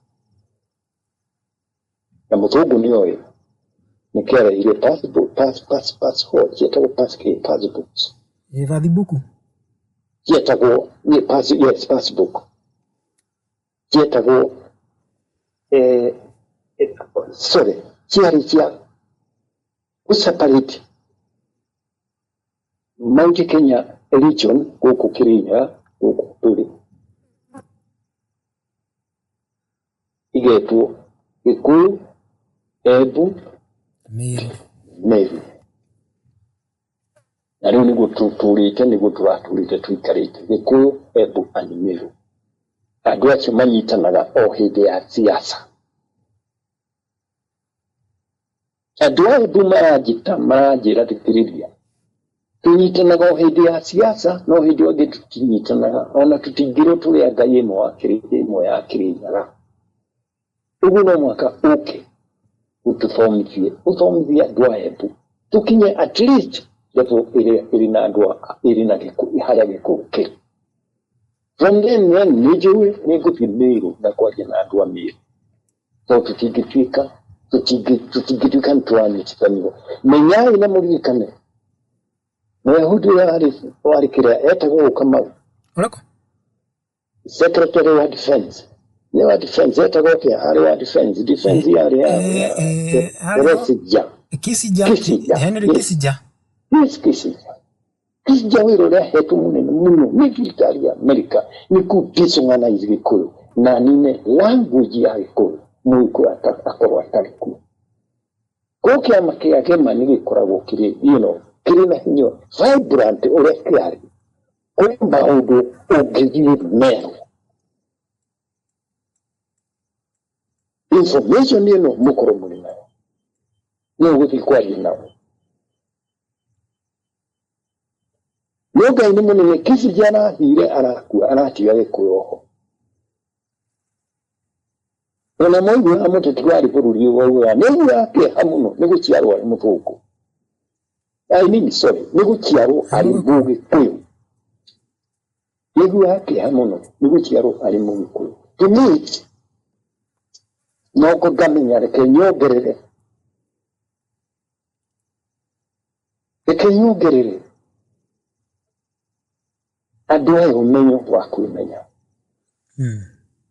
S2: na mũthũngũ nĩ oĩ nĩkĩo arehire passport, passport ciĩtagwo passports.
S1: Bathibuku.
S2: Ciĩtagwo yes, passbook ciĩtagwo sorry, ciarĩ cia gũ separate Mount Kenya region gũkũ Kĩrĩnyaga gũkũ tũrĩ, igetwo Gĩkũyũ, Embu,
S1: Meru.
S2: Meru. Na rĩu nĩguo tũtũrĩte, nĩguo tũratũrĩte tũikarĩte Gĩkũyũ, Embu and Meru. Andũ acio manyitanaga o hĩndĩ ya siasa. Andũ a Embu maranjĩta maranjĩra thikĩrĩria, tũnyitanaga o hĩndĩ ya siasa, no hĩndĩ ĩyo ĩngĩ tũtinyitanaga, ona tũtingĩrwo tũrĩ a Ngai ĩmwe wa ĩmwe ya Kĩrĩnyaga. Ũguo no mũhaka ũke ũtũthomithie, ũthomithie andũ a Embu, tũkinye at least level ĩrĩa ĩrĩ na andũ ĩrĩ na harĩa Gĩkũyũ kĩrĩ. From then nĩ njũĩ nĩ ngũthiĩ Meru na kwaria na andũ a Meru, tondũ tũtingĩtuĩka nĩ tũranyitithanio. Menyai na mũririkane Mũyahudi ũrĩa warĩ kĩrĩa etagwo Kamau.
S1: Ũrĩkũ?
S2: Secretary wa defense, nĩ wa defense, etagwo atĩa? Arĩ wa defense, defense yarĩ ya Kissinger.
S1: Kissinger.
S2: Kissinger.
S1: Henry
S2: Yes.
S1: Kissinger.
S2: Yes, Kissinger. Kissinger wĩra ũrĩa ahetwo mũnene mũno nĩ thirikari ya Amerika nĩ kũ disorganize Gĩkũyũ na nine language ya Gĩkũyũ, Mũgĩkũyũ akorwo atarĩ kuo. Koguo kĩama kĩa Gema nĩ gĩkoragwo kĩrĩ, kĩrĩ na hinya vibrant ũrĩa kĩarĩ. Kũrĩ maũndũ ũngĩthiĩ merwo. Information ĩno mũkorwo mũrĩ nayo, no ũgũthiĩ kwaria nao. No Ngai nĩ mũnene, Kissinger arathire arakua aratiga Gĩkũyũ oho. Ona maiguaga mũteti warĩ bũrũri ũyũ waugaga nĩ aiguaga kĩeha mũno nĩ gũciarwo arĩ mũthũngũ. I mean, sorry, nĩ gũciarwo arĩ Mũgĩkũyũ. Nĩ aiguaga kĩeha mũno nĩ gũciarwo arĩ Mũgĩkũyũ. To me, no ngamenya reke nyongerere, reke nyongerere andũ aya ũmenyo wa kwĩmenya.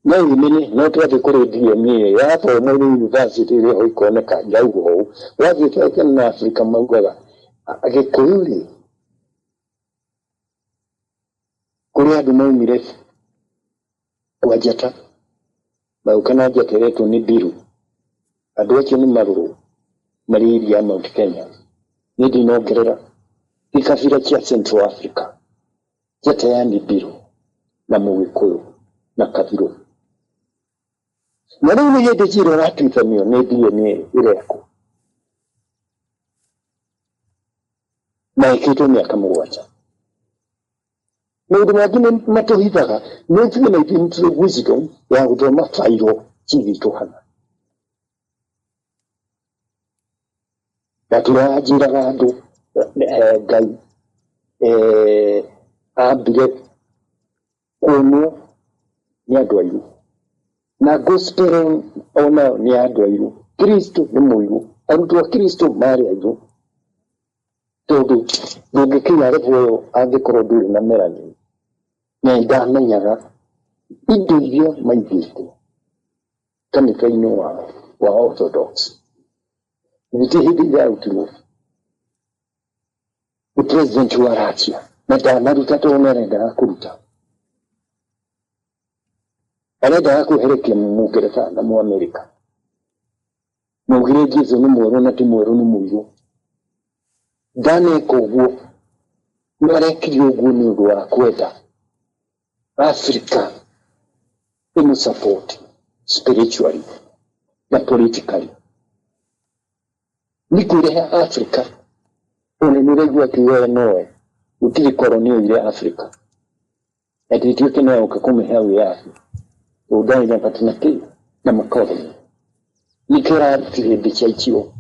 S2: No wĩmenye, no twathiĩ kũrĩ DMA yathomwo nĩ university ĩrĩa ho ikoneka yauga ũũ, wathiĩ Kenya na Afrika maugaga Gĩkũyũ rĩ, kũrĩ andũ maumire kwa njata magĩũka na njata ĩretwo nĩ Mbiru. Andũ acio nĩ marũrũ marĩ area ya Mount Kenya. Niĩ ndinongerera Gĩkabira kĩa Central Africa njata ya Nibiru na Mũgĩkũyũ na Kabirũ. Na rĩu nĩ hĩndĩ cira ũratuithanio nĩ DNA ĩrekwo na ĩkĩtwo mĩaka 7. Maũndũ mangĩ nĩ matũhithaga, no ithuĩ na ithuĩ nĩ tũrĩ wisdom ya gũthoma bairo cigĩtwo hana. Na tũranjĩraga andũ Ngai ambire kuonwo nĩ andũ airũ na gospel onayo nĩ ya andũ airũ. Kristo nĩ mũirũ, arutwo a Kristo marĩ airũ, tondũ ndũngĩkinya level ĩyo angĩkorwo ndũrĩ na melanin. Na nĩndamenyaga indo iria maigĩte kanitha-inĩ wa Orthodox gũtirĩ hĩndĩ irarutirwo nĩ president wa Russia, na ndanaruta tondũ nĩ arendaga kũruta, arendaga kweherekia Mũngeretha na Mũamerika. Maugire Jesu nĩ mwerũ na ti mwerũ nĩ mũirũ. Ndaneka ũguo, no arekire ũguo nĩ ũndũ wa kwenda Africa ĩmũ support spiritually na politically. Nĩ kwĩrehe Africa ona nĩ ũraigua akiuga we nowe gũtirĩ koroni oire Africa atĩ ĩtuĩke no yoka kũmĩhe wĩyathi tondũ ndarĩ na bata na kĩ na makoroni. Nĩkĩo ũrarutire mbica icio.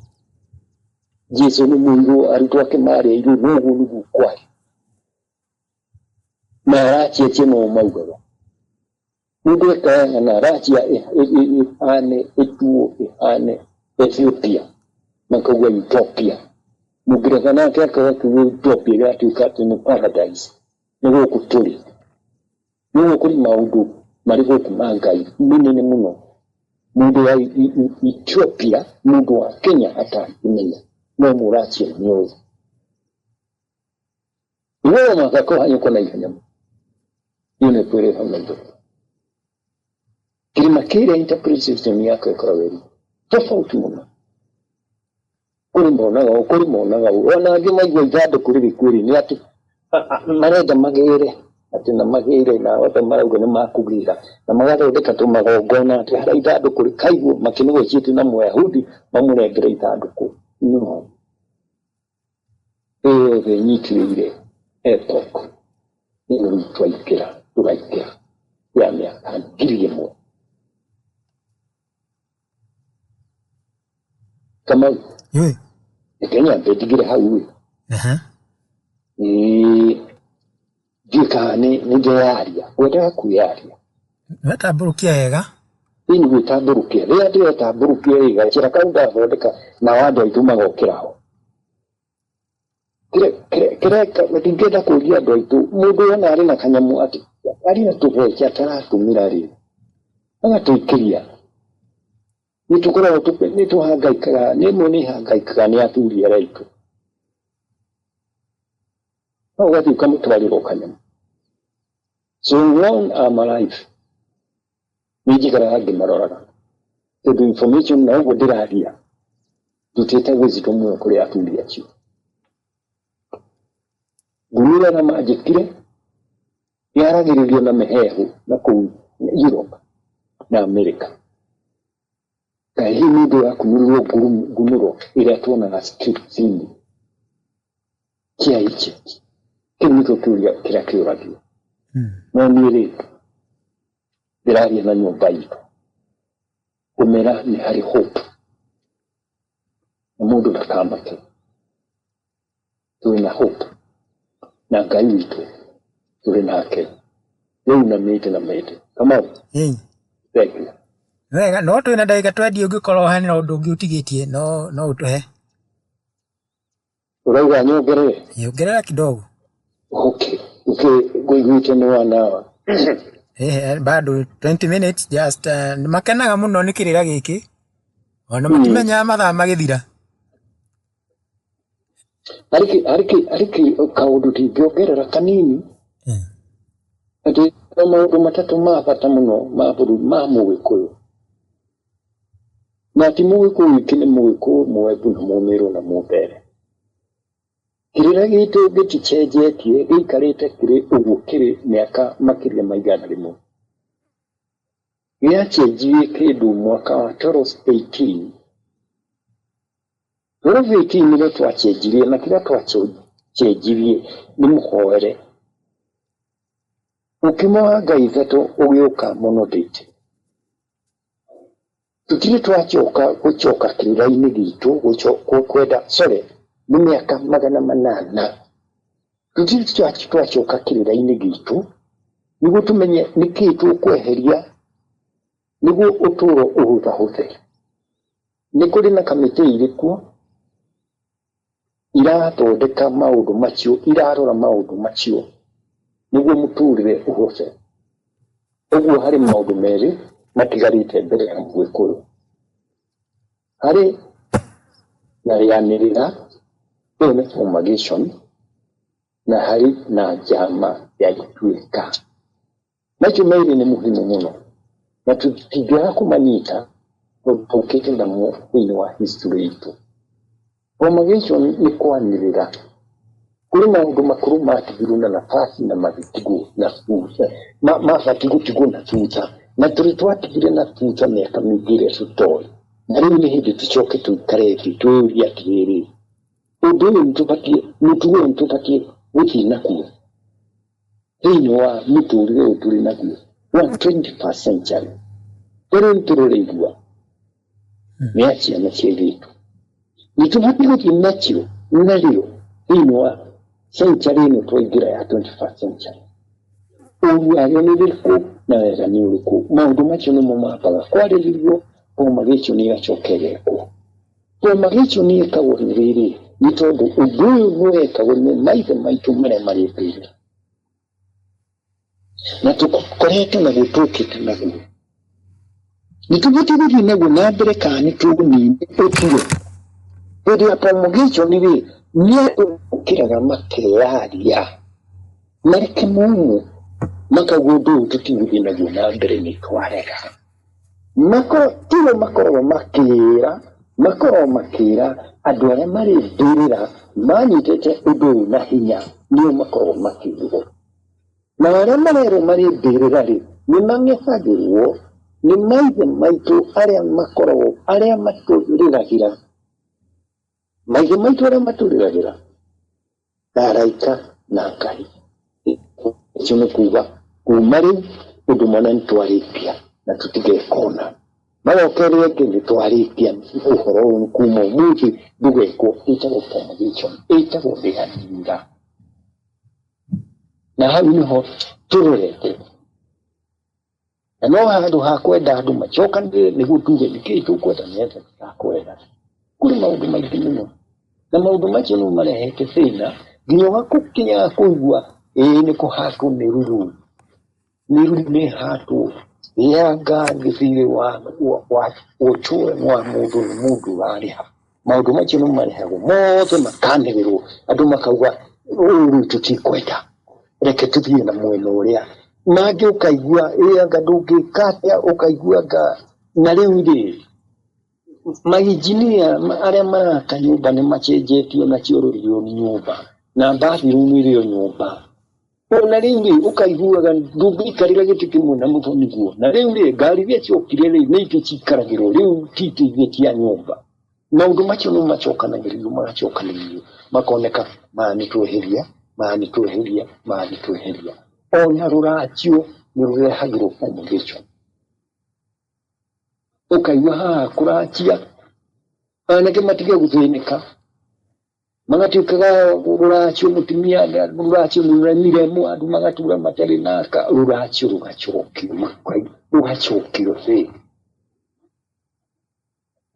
S2: Jesu nĩ mũirũ, arutwo ake marĩ airũ, no ũguo nĩguo kwarĩ. Na araciacia no maugaga mũndũ ekaga na Racia ĩhane ĩtuo ĩhane Ethiopia makauga Utopia. Mũngeretha nake akauga kiugo Utopia gĩgatuĩka atĩ nĩ paradise nĩ gũkũ tũrĩ. Nĩguo kũrĩ maũndũ marĩ gũkũ ma Ngai menene mũno mũndũ wa Ethiopia, mũndũ wa Kenya atangĩmenya, no Mũracia nĩoĩ. Iwe mũhaka kũhanyũka na ihenya mũno. Niĩ nĩ kwĩrĩ hau na igũrũ. Kĩrĩma kĩrĩa interpretation yako ĩkoragwo ĩrĩ tofauti mũno. Kũrĩ monaga ũũ, kũrĩ monaga ũũ. Ona angĩ maigua ithandũkũ rĩrĩ kwĩrĩ nĩ atĩ marenda magĩre atĩ na magĩre na othe marauga nĩ makũgĩra na magathondeka tũmagongona atĩ harĩa ithandũkũ rĩkaigwo makĩnegotiate na Mũyahudi mamũnengere ithandũkũ. No ĩyo yothe ĩnyitĩrĩire epoch ĩno rĩu twaingĩra tũraingĩra ya mĩaka 1000. Kamau,
S1: Yoi.
S2: reke nyambe ndigĩre hau ĩ. Ĩĩ, ndiũĩ kana nĩ ndĩraria, ngwendaga kwĩyaria.
S1: Wetambũrũkia wega.
S2: Ĩĩ nĩ gwĩtambũrũkia. Rĩrĩa ndĩretambũrũkia ĩ, gacĩra kau ndathondeka nao andũ aitũ magokĩra ho. Kĩreka ndingĩenda kũria andũ aitũ, mũndũ wona arĩ na kanyamũ atĩ arĩ na tũbeca ataratũmĩra rĩ, agatũikĩria. Nĩ tũkoragwo nĩ tũhangaikaga, rĩmwe nĩ hangaikaga nĩ athuri arĩa aitũ. No ũgathiĩ ũkamũtwarĩra o kanyamũ. So long I'm alive, nĩ njikaraga ngĩmaroraga. Tondũ information na ũguo ndĩraria, ndutĩte wisdom ĩyo kũrĩ athuri acio. Ngũnũra na manjĩkire, yaragĩrĩrio na mĩheehũ na kũu Europe na America. Kaĩ hihi nĩ ũndũ wa kunũrĩrwo ngunũro ĩrĩa tuonaga scripts-inĩ cia Egypt? Kĩu nĩkĩo kĩũria kĩrĩa kĩũragio. No niĩ rĩ, ndĩraria na nyũmba itũ kũmera nĩ harĩ hope na mũndũ ndakamake. Tũrĩ na hope na Ngai witũ tũrĩ nake rĩu na mĩndĩ na mĩndĩ. Kamau, thank you.
S1: Wega, no twĩna ndagĩka 20 ũngĩkorwo hena ũndũ ũngĩ ũtigĩtie no no ũtũhe.
S2: Ũrauga nyongerere?
S1: Ongerera kidogo.
S2: Okay, okay, ngũiguĩte nĩ wanawa.
S1: Bado 20 minutes just nĩ makenaga mũno nĩ kĩrĩra gĩkĩ ona matimenyaga mathaa magĩthira.
S2: Harĩ kaũndũ ndingĩongerera kanini atĩ no maũndũ matatũ ma bata mũno ma bũrũri ma Mũgĩkũyũ. Na ti Mũgĩkũyũ wiki, nĩ Mũgĩkũyũ, Mũembu na Mũmĩrũ na Mũmbeere. Kĩrĩra gitũ gĩticenjetie, gĩikarĩte kĩrĩ ũguo kĩrĩ mĩaka makĩria ma 100. Gĩacenjirie kĩndũ mwaka wa 1218. 1218 nĩrĩo twacenjirie, na kĩrĩa twacenjirie nĩ mũhoere. Mũkimo wa Ngai ithatũ ũgĩũka mũno ndĩte. Tũtirĩ twacoka gũcoka kĩrĩra-inĩ gitũ, kwenda, sorry, nĩ mĩaka 800. Tũtirĩ twacoka kĩrĩra-inĩ gitũ nĩguo tũmenye nĩkĩĩ tũkweheria nĩguo ũtũũro ũhũthahũthe. Nĩ kũrĩ na kamĩtĩ irĩ kuo irathondeka maũndũ macio, irarora maũndũ macio nĩguo mũtũrĩre ũhũthe. Ũguo harĩ maũndũ merĩ matigarĩte mbere ya Mũgĩkũyũ. Harĩ na rĩanĩrĩra, ĩyo nĩ promulgation, na harĩ na njama ya ituĩka. Macio merĩ nĩ muhimu mũno na tũtingĩaga kũmanyita tondũ tũkĩte namo thĩinĩ wa history itũ. Promulgation nĩ kwanĩrĩra. Kũrĩ maũndũ makũrũ matigirwo na nafasi na magĩtigwo na thutha, mabatiĩ gũtigwo na thutha, na tũrĩ twatigire na thutha mĩaka mĩingĩ ĩrĩa tũtoĩ. Na rĩu nĩ hĩndĩ tũcoke tũikare thĩ twĩyũrie atĩrĩrĩ, ũndũ ũyũ nĩtũbatiĩ, mũtugo ũyũ nĩtũbatiĩ gũthiĩ naguo thĩinĩ wa mũtũrĩre ũyũ tũrĩ naguo wa 21st century. Rĩu nĩtũrũraigua nĩ a ciana cia airĩtu, nĩtũbatiĩ gũthiĩ nacio narĩo thĩinĩ wa century ĩno twaingĩra ya 21st century. Ũru warĩo nĩ ũrĩkũ na wega nĩ ũrĩkũ? Maũndũ macio nĩmo mambaga kwarĩrĩrio, promulgation ĩgacoka ĩgekwo. Promulgation ĩkagwo nĩ rĩrĩ, nĩ tondũ ũndũ ũyũ nĩwekagwo nĩ maithe maitũ marĩa marĩ mbĩrĩra, na tũkoretwo naguo tũkĩte naguo. Nĩtũbatiĩ gũthiĩ naguo na mbere kana nĩtũũnine ũthire. Hĩndĩ ya promulgation rĩ, nĩ andũ mokĩraga makeyaria marĩ kĩmumu, makauga ũndũ ũyũ tũtigũthiĩ naguo na mbere nĩ twarega. Tio makoragwo makĩra, makoragwo makĩra andũ arĩa marĩ mbĩrĩra manyitĩte ũndũ ũyũ na hinya, nĩo makoragwo makĩrwo. Na arĩa marerwo marĩ mbĩrĩra rĩ, nĩ mang'ethagĩrwo nĩ maithe maitũ arĩa makoragwo, arĩa matũrĩragĩra. Maithe maitũ arĩa matũrĩragĩra, na araika na Ngai. Ũcio nĩ kuga kuma rĩu ũndũ mũna nĩtwarĩkia na tũtigekona. Magoka ĩrĩa ĩngĩ nĩtwarĩkia ũhoro ũyũ kuma ũmũthĩ ndũgekwo, ĩtagwo promulgation, ĩtagwo rĩanĩrĩra. Na hau nĩho tũrorete. Na no handũ ha kwenda andũ macokanĩrĩre nĩguo tuge nĩkĩĩ tũkwenda nĩ atĩa tũtakwenda. Kũrĩ maũndũ maingĩ mũno. Na maũndũ macio nĩmo marehete thĩna nginya ũgakinyaga kũigua ĩĩ nĩ kũhatwo mĩruru. Mĩruru nĩ ĩhatwo yanga thirĩ wa ũtũre wa mũndũ nĩ mũndũ ũrarĩha. Maũndũ macio nĩmo marehagwo mothe makanĩrĩrwo, andũ makauga ũyũ rĩu tũtikwenda, reke tũthiĩ na mwena ũrĩa. Mangĩ ũkaigua ĩ anga ndũngĩka atĩa, ũkaigua anga na rĩu rĩ mainjinia arĩa maraka nyũmba nĩ macenjetio na cioro irĩ nyũmba na bathroom irĩ o nyũmba. Ona rĩu rĩ ũkaiguaga ndũngĩikarĩra gĩtĩ kĩmwe na mũthoniguo. Na rĩu rĩ ngari iria ciokire rĩ nĩ itĩ ciikaragĩrwo rĩu ti itĩ iria cia nyũmba. Maũndũ macio nĩ macokanagĩrĩrio magacokanĩrĩrio makoneka maya nĩ tweheria, maya nĩ tweheria, maya nĩ tweheria. Ona rũracio nĩ rũrehagĩrwo promulgation. Ũkaigua haha kũracia, anake matige gũthĩnĩka, magatuĩkaga rũracio mũtumia rũracio nĩ rũremire, andũ magatura matarĩ naka, rũracio rũgacokio, rũgacokio thĩ.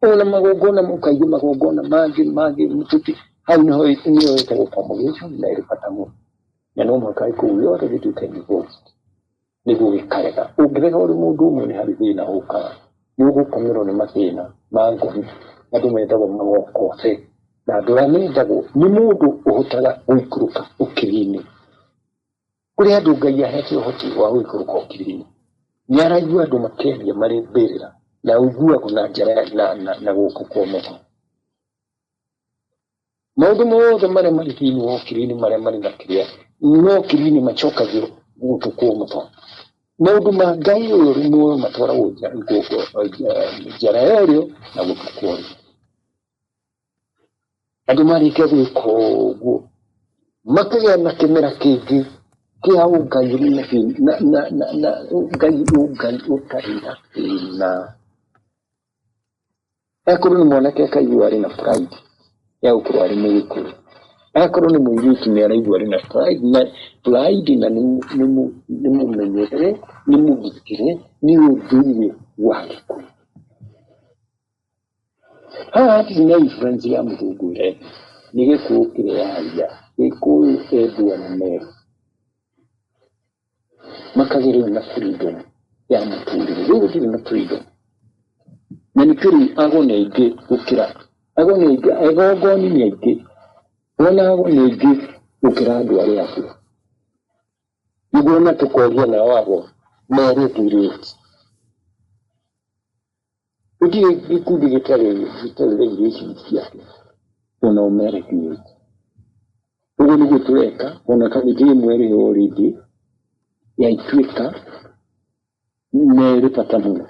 S2: Ona magongona ũkaigua magongona mangĩ mangĩ tũti hau nĩho nĩyo ĩtagwo promulgation na ĩrĩ bata mũno. Na no mũhaka gĩkũyũ gĩothe gĩtuĩke involved nĩguo gĩkarega. Ũngĩrega ũrĩ mũndũ ũmwe nĩ harĩ thĩna ũkaga. Nĩ ũgũkomerwo nĩ mathĩna ma ngoni. Andũ mendagwo magokote. Na andũ arĩa mendagwo nĩ mũndũ ũhotaga gũikũrũka ũkiri-inĩ. Kũrĩ andũ Ngai ahete ũhoti wa gũikũrũka ũkiri-inĩ. Nĩ araigua andũ makĩaria marĩ mbĩrĩra na ũiguaga na njara na guoko kwa ũmotho. Maũndũ mothe marĩa marĩ thĩinĩ wa ũkiri-inĩ marĩa marĩ na kĩrĩa no ũkiri-inĩ macokagio gũtũ kũmũtho. Maũndũ ma Ngai ũyũ ũrĩ muoyo matwaragwo njara ya ũrĩo na gũtũ kwa ũrĩo. Andũ marĩkia gwĩka ũguo makagĩa na kĩmera kĩngĩ kĩa ũngai na, na, na, na ũngai ũngai ũtarĩ na thĩna. Akorwo nĩ mwanake akaigua arĩ na pride ya gũkorwo arĩ mũgĩkũyũ, akorwo nĩ mũirĩtu nĩ araigua arĩ na pride na pride na nĩ mũmenyerere, nĩ mũgitĩre, nĩ ũndũire wa Gĩkũyũ. Haha hatirĩ na influence ya mũthũngũ ĩrehe, nĩ Gĩkũyũ kĩreyaria, Gĩkũyũ endwa na meru. Makagĩa rĩu na freedom ya mũtũrĩre, rĩu gũtirĩ na freedom. Na nĩkĩo rĩu ago nĩ aingĩ gũkĩra, ago nĩ aingĩ, agongoni nĩ aingĩ, wona ago nĩ aingĩ gũkĩra andũ arĩa angĩ. Nĩguo ona tũkoria nao ago meregulate. Gũtirĩ gĩkundi gĩtarĩ gĩtarĩ regulations ciake, onao meregulate. Ũguo nĩguo tũreka, ona kamĩtĩ ĩmwe ĩrĩ ho already ya Ituĩka na ĩrĩ bata mũno.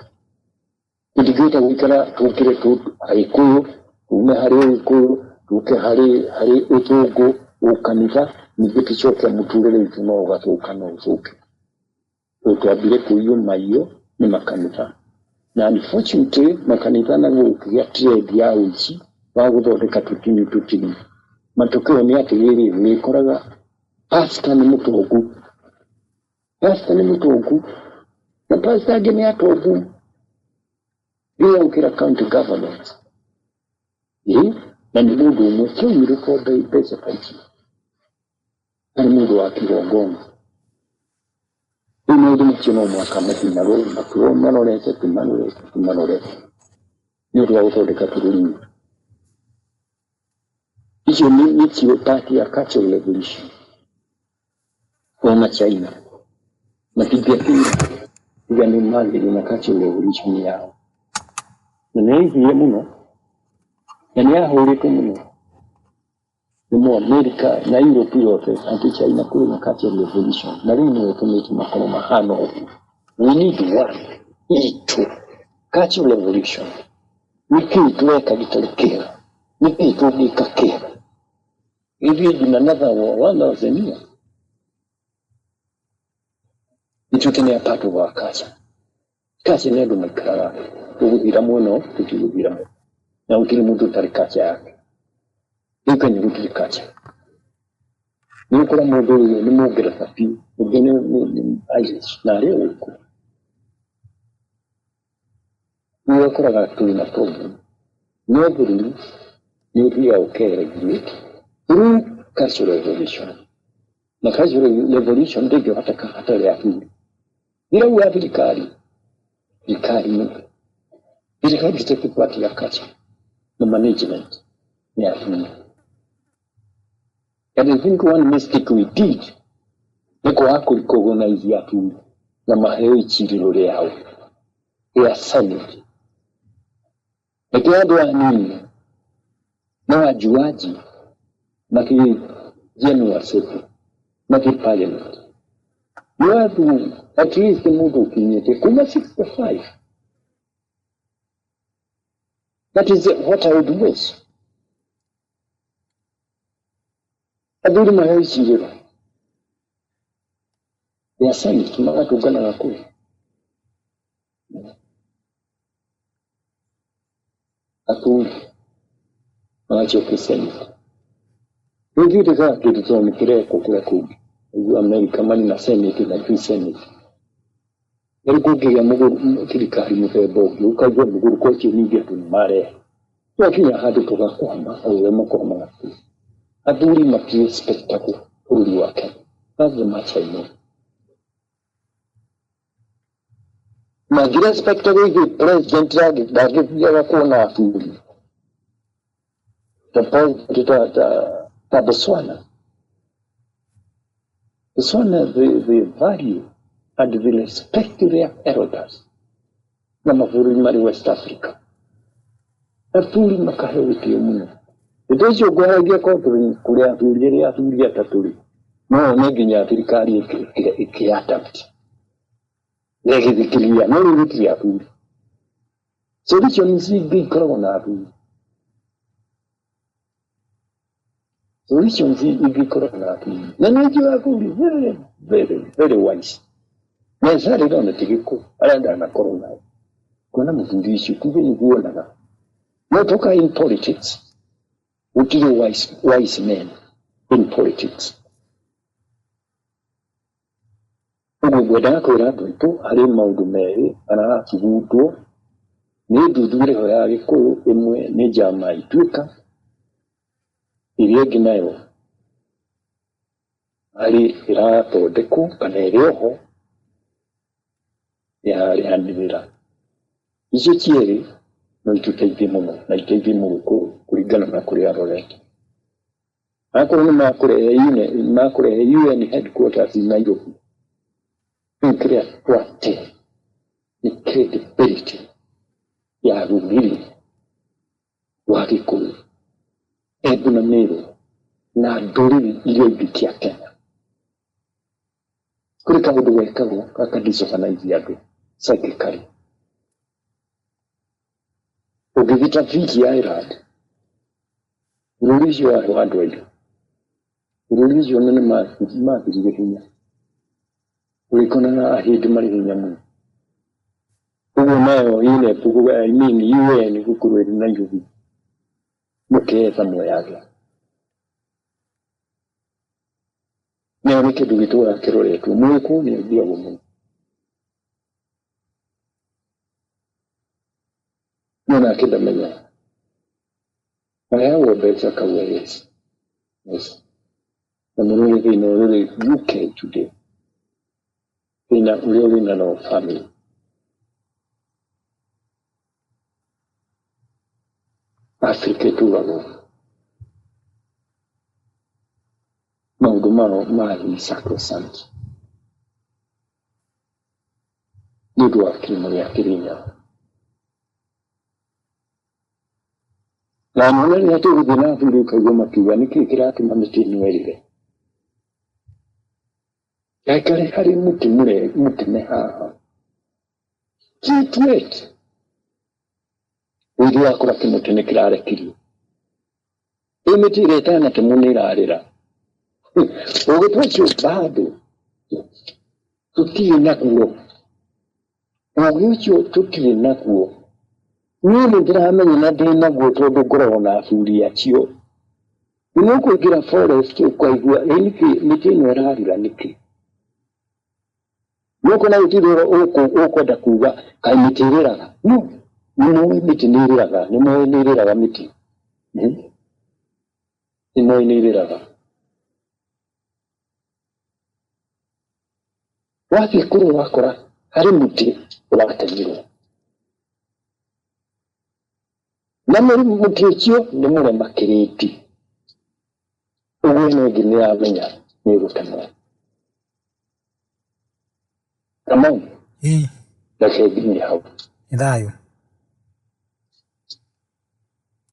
S2: Tũtingĩhota gũikara tũkĩre Agĩkũyũ, tume harĩ Ũgĩkũyũ, tũke harĩ harĩ ũthũngũ, ũkanitha, ningĩ tũcoke mũtũrĩre witũ no ũgathũka no ũthũke. So twambire kũiywo maiyo nĩ makanitha. Na unfortunately makanitha naguo gũkĩgĩa trend ya ũici wa gũthondeka tũtini tũtini. Matokeo nĩ atĩrĩrĩ, ũrĩkoraga pastor nĩ mũtongu, pastor nĩ mũtongu, na pastor angĩ nĩ atongu nginya gũkĩra county government. Ĩ, na nĩ mũndũ ũmwe kĩaumire kwa mbeca ta icio, arĩ mũndũ wa kĩgongona. Rĩu maũndũ macio no mũhaka mathiĩ marorete tũmarorete tũmarorete nĩ ũndũ wa gũthondeka bũrũri witũ. Icio nĩcio part ya cultural revolution. Ona China matingĩakinyire tiga nĩ manjĩrĩirie na cultural revolution yao. Na nĩ yaiguire mũno na nĩ yahũrĩtwo mũno nĩ Amerika na Europe yothe atĩ China kũrĩ na cultural revolution na rĩu nĩyo ĩtũmĩte makorwo mahana ũguo. We need one itũ cultural revolution. Nĩkĩĩ tũreka gĩtarĩ kĩega? Nĩkĩĩ tũngĩka kĩega? Gĩthiĩ nginya another 1000 years. Ituĩke nĩ a part of our culture. Culture nĩ andũ maikaraga tũgũthira mũno, tũtigũthira mũno. Na gũtirĩ mũndũ ũtarĩ culture yake. Rĩu Kenya gũtirĩ culture. Nĩ ũgũkora mũndũ ũyũ nĩ mũngeretha biũ, ũngĩ nĩ Irish na arĩ o gũkũ. Nĩ ũkoraga twĩ na problem. No bũrũri nĩ ũthiaga ũkeregulate through cultural revolution. Na cultural revolution ndĩngĩhoteka hatarĩ athuri. Ndirauga thirikari, thirikari nĩ thirikari ĩtake part ya culture na management nĩ athuri. And I think one mistake we did nĩ kwaga kũ recognize athuri na maheo icirĩro rĩao rĩa Senate. Reke andũ anini na wajuaji mathiĩ General Assembly, mathiĩ parliament. Nĩ athuri at least mũndũ ũkinyĩte kuma 65. That is what I would wish. Athuri maheo icirĩro rĩa Senate magatũnganaga kũu. Athuri magacoka Senate. Rĩu ndiũĩ kana kĩndũ tondũ nĩ kĩrekwo kũrĩa kũngĩ. Ũguo America marĩ na Senate na ithuĩ Senate. Rĩu kũngĩgĩa thirikari mũthemba ũngĩ ũkaigua mũgũrũko ũcio ningĩ andũ nĩ marehe. Twakinya handũ tũgakwama o ũrĩa makwamaga. Athuri mati respectagwo bũrũri wa Kenya. That's the much I know. Mangĩrespectagwo ithuĩ president ndangĩthiaga kuona athuri. Ta president ta Botswana. Botswana they value and they respect their elders. Na mabũrũri marĩ West Africa. Athuri makaheo gĩtĩo mũno. Hĩndĩ ũcio ngwaragia korwo kũrĩ athuri erĩ athuri atatũ rĩ, no one nginya thirikari ĩkĩ-adapt na ĩgĩthikĩrĩria, no rĩu gũtirĩ athuri. Solutions ingĩ ikoragwo na athuri, solutions ingĩ ikoragwo na athuri, na nĩ njũĩ athuri very very very wise na ĩcarĩra ona ti gĩkũ arĩa ndanakorwo nao kuona mũthuri ũcio tuge nĩguo onaga no toka in politics gũtirĩ wise, wise men in politics. Ũguo ngwendaga kwĩra andũ aitũ harĩ maũndũ merĩ marathugundwo nĩ ndundu ĩrĩho ya Gĩkũyũ, ĩmwe nĩ njama Ituĩka, ĩrĩa ĩngĩ nayo harĩ ĩrathondekwo kana ĩrĩ oho ya rĩanĩrĩra. Icio cierĩ no itũteithie mũno na iteithie Mũgĩkũyũ kũringana na kũrĩa arorete. Akorwo nĩ makũrehe makũrehe UN headquarters Nairobi, rĩu kĩrĩa twate nĩ credibility ya rũrĩrĩ rwa Gĩkũyũ, Embu na Meru na ndũrĩrĩ iria ingĩ cia Kenya. Kũrĩ kaũndũ gekagwo gaka disorganize andũ psychically. Ũngĩthiĩ ta Fiji Island, bũrũri ũcio warĩ wa andũ airũ, bũrũri ũcio nĩ mathirire hinya, ũgĩkonaga ahĩndĩ marĩ hinya mũno. Ũguo nayo UNEP, I mean UN gũkorwo ĩrĩ Nairobi mũkeetha mweyage nayo nĩ kĩndũ gĩtũraga kĩroretwo. Mũgĩkũyũ nĩ athiagwo mũno no nake ndamenyaga aheagwo mbeca akauga yes yes, na mũno nĩ thĩna ũrĩa ũrĩ UK today, thĩna ũrĩa ũrĩ na no family. Africa ĩtũragwo maũndũ mao marĩ sacrosanct nĩ ũndũ wa kĩrĩmo gĩa Kĩrĩnyaga. Na nona rĩrĩa tũgũthiĩ na athuri ũkaigua makiuga nĩkĩĩ kĩratũma mĩtĩ ĩno ĩrĩre, Aikare harĩ mũtĩ mũteme haha. Keep wait. Ũithu wakora kĩmũtĩ nĩ kĩrarekirio. Ĩ mĩtĩ ĩrĩa ĩtanatemwo nĩ ĩrarĩra. Ũgĩ ũcio bado tũtirĩ naguo. Ũgĩ ũcio tũtirĩ naguo. Niĩ nĩ ndĩramenya na ndĩ naguo tondũ ngoragwo na athuri acio. Nĩ ũkũingĩra forest ũkaigua ĩ nĩkĩ mĩtĩ ĩno ĩrarĩra nĩkĩ? Nĩũkuona gũtirĩ ũkwenda kuga kaĩ mĩtĩ ĩrĩraga. No, nĩ moĩ mĩtĩ nĩ ĩrĩraga, nĩ moĩ nĩ ĩrĩraga mĩtĩ. Nĩ moĩ nĩ ĩrĩraga. Wathiĩ kũrĩa ũgakora harĩ mũtĩ ũratemirwo. Na mũtĩ ũcio nĩ mũrema kĩrĩti. Ũguo ĩno ĩngĩ nĩ yamenya nĩ ĩgũtemwo. Kamau,
S1: Ĩĩ,
S2: reke nginyie hau.
S1: Nĩ thayũ.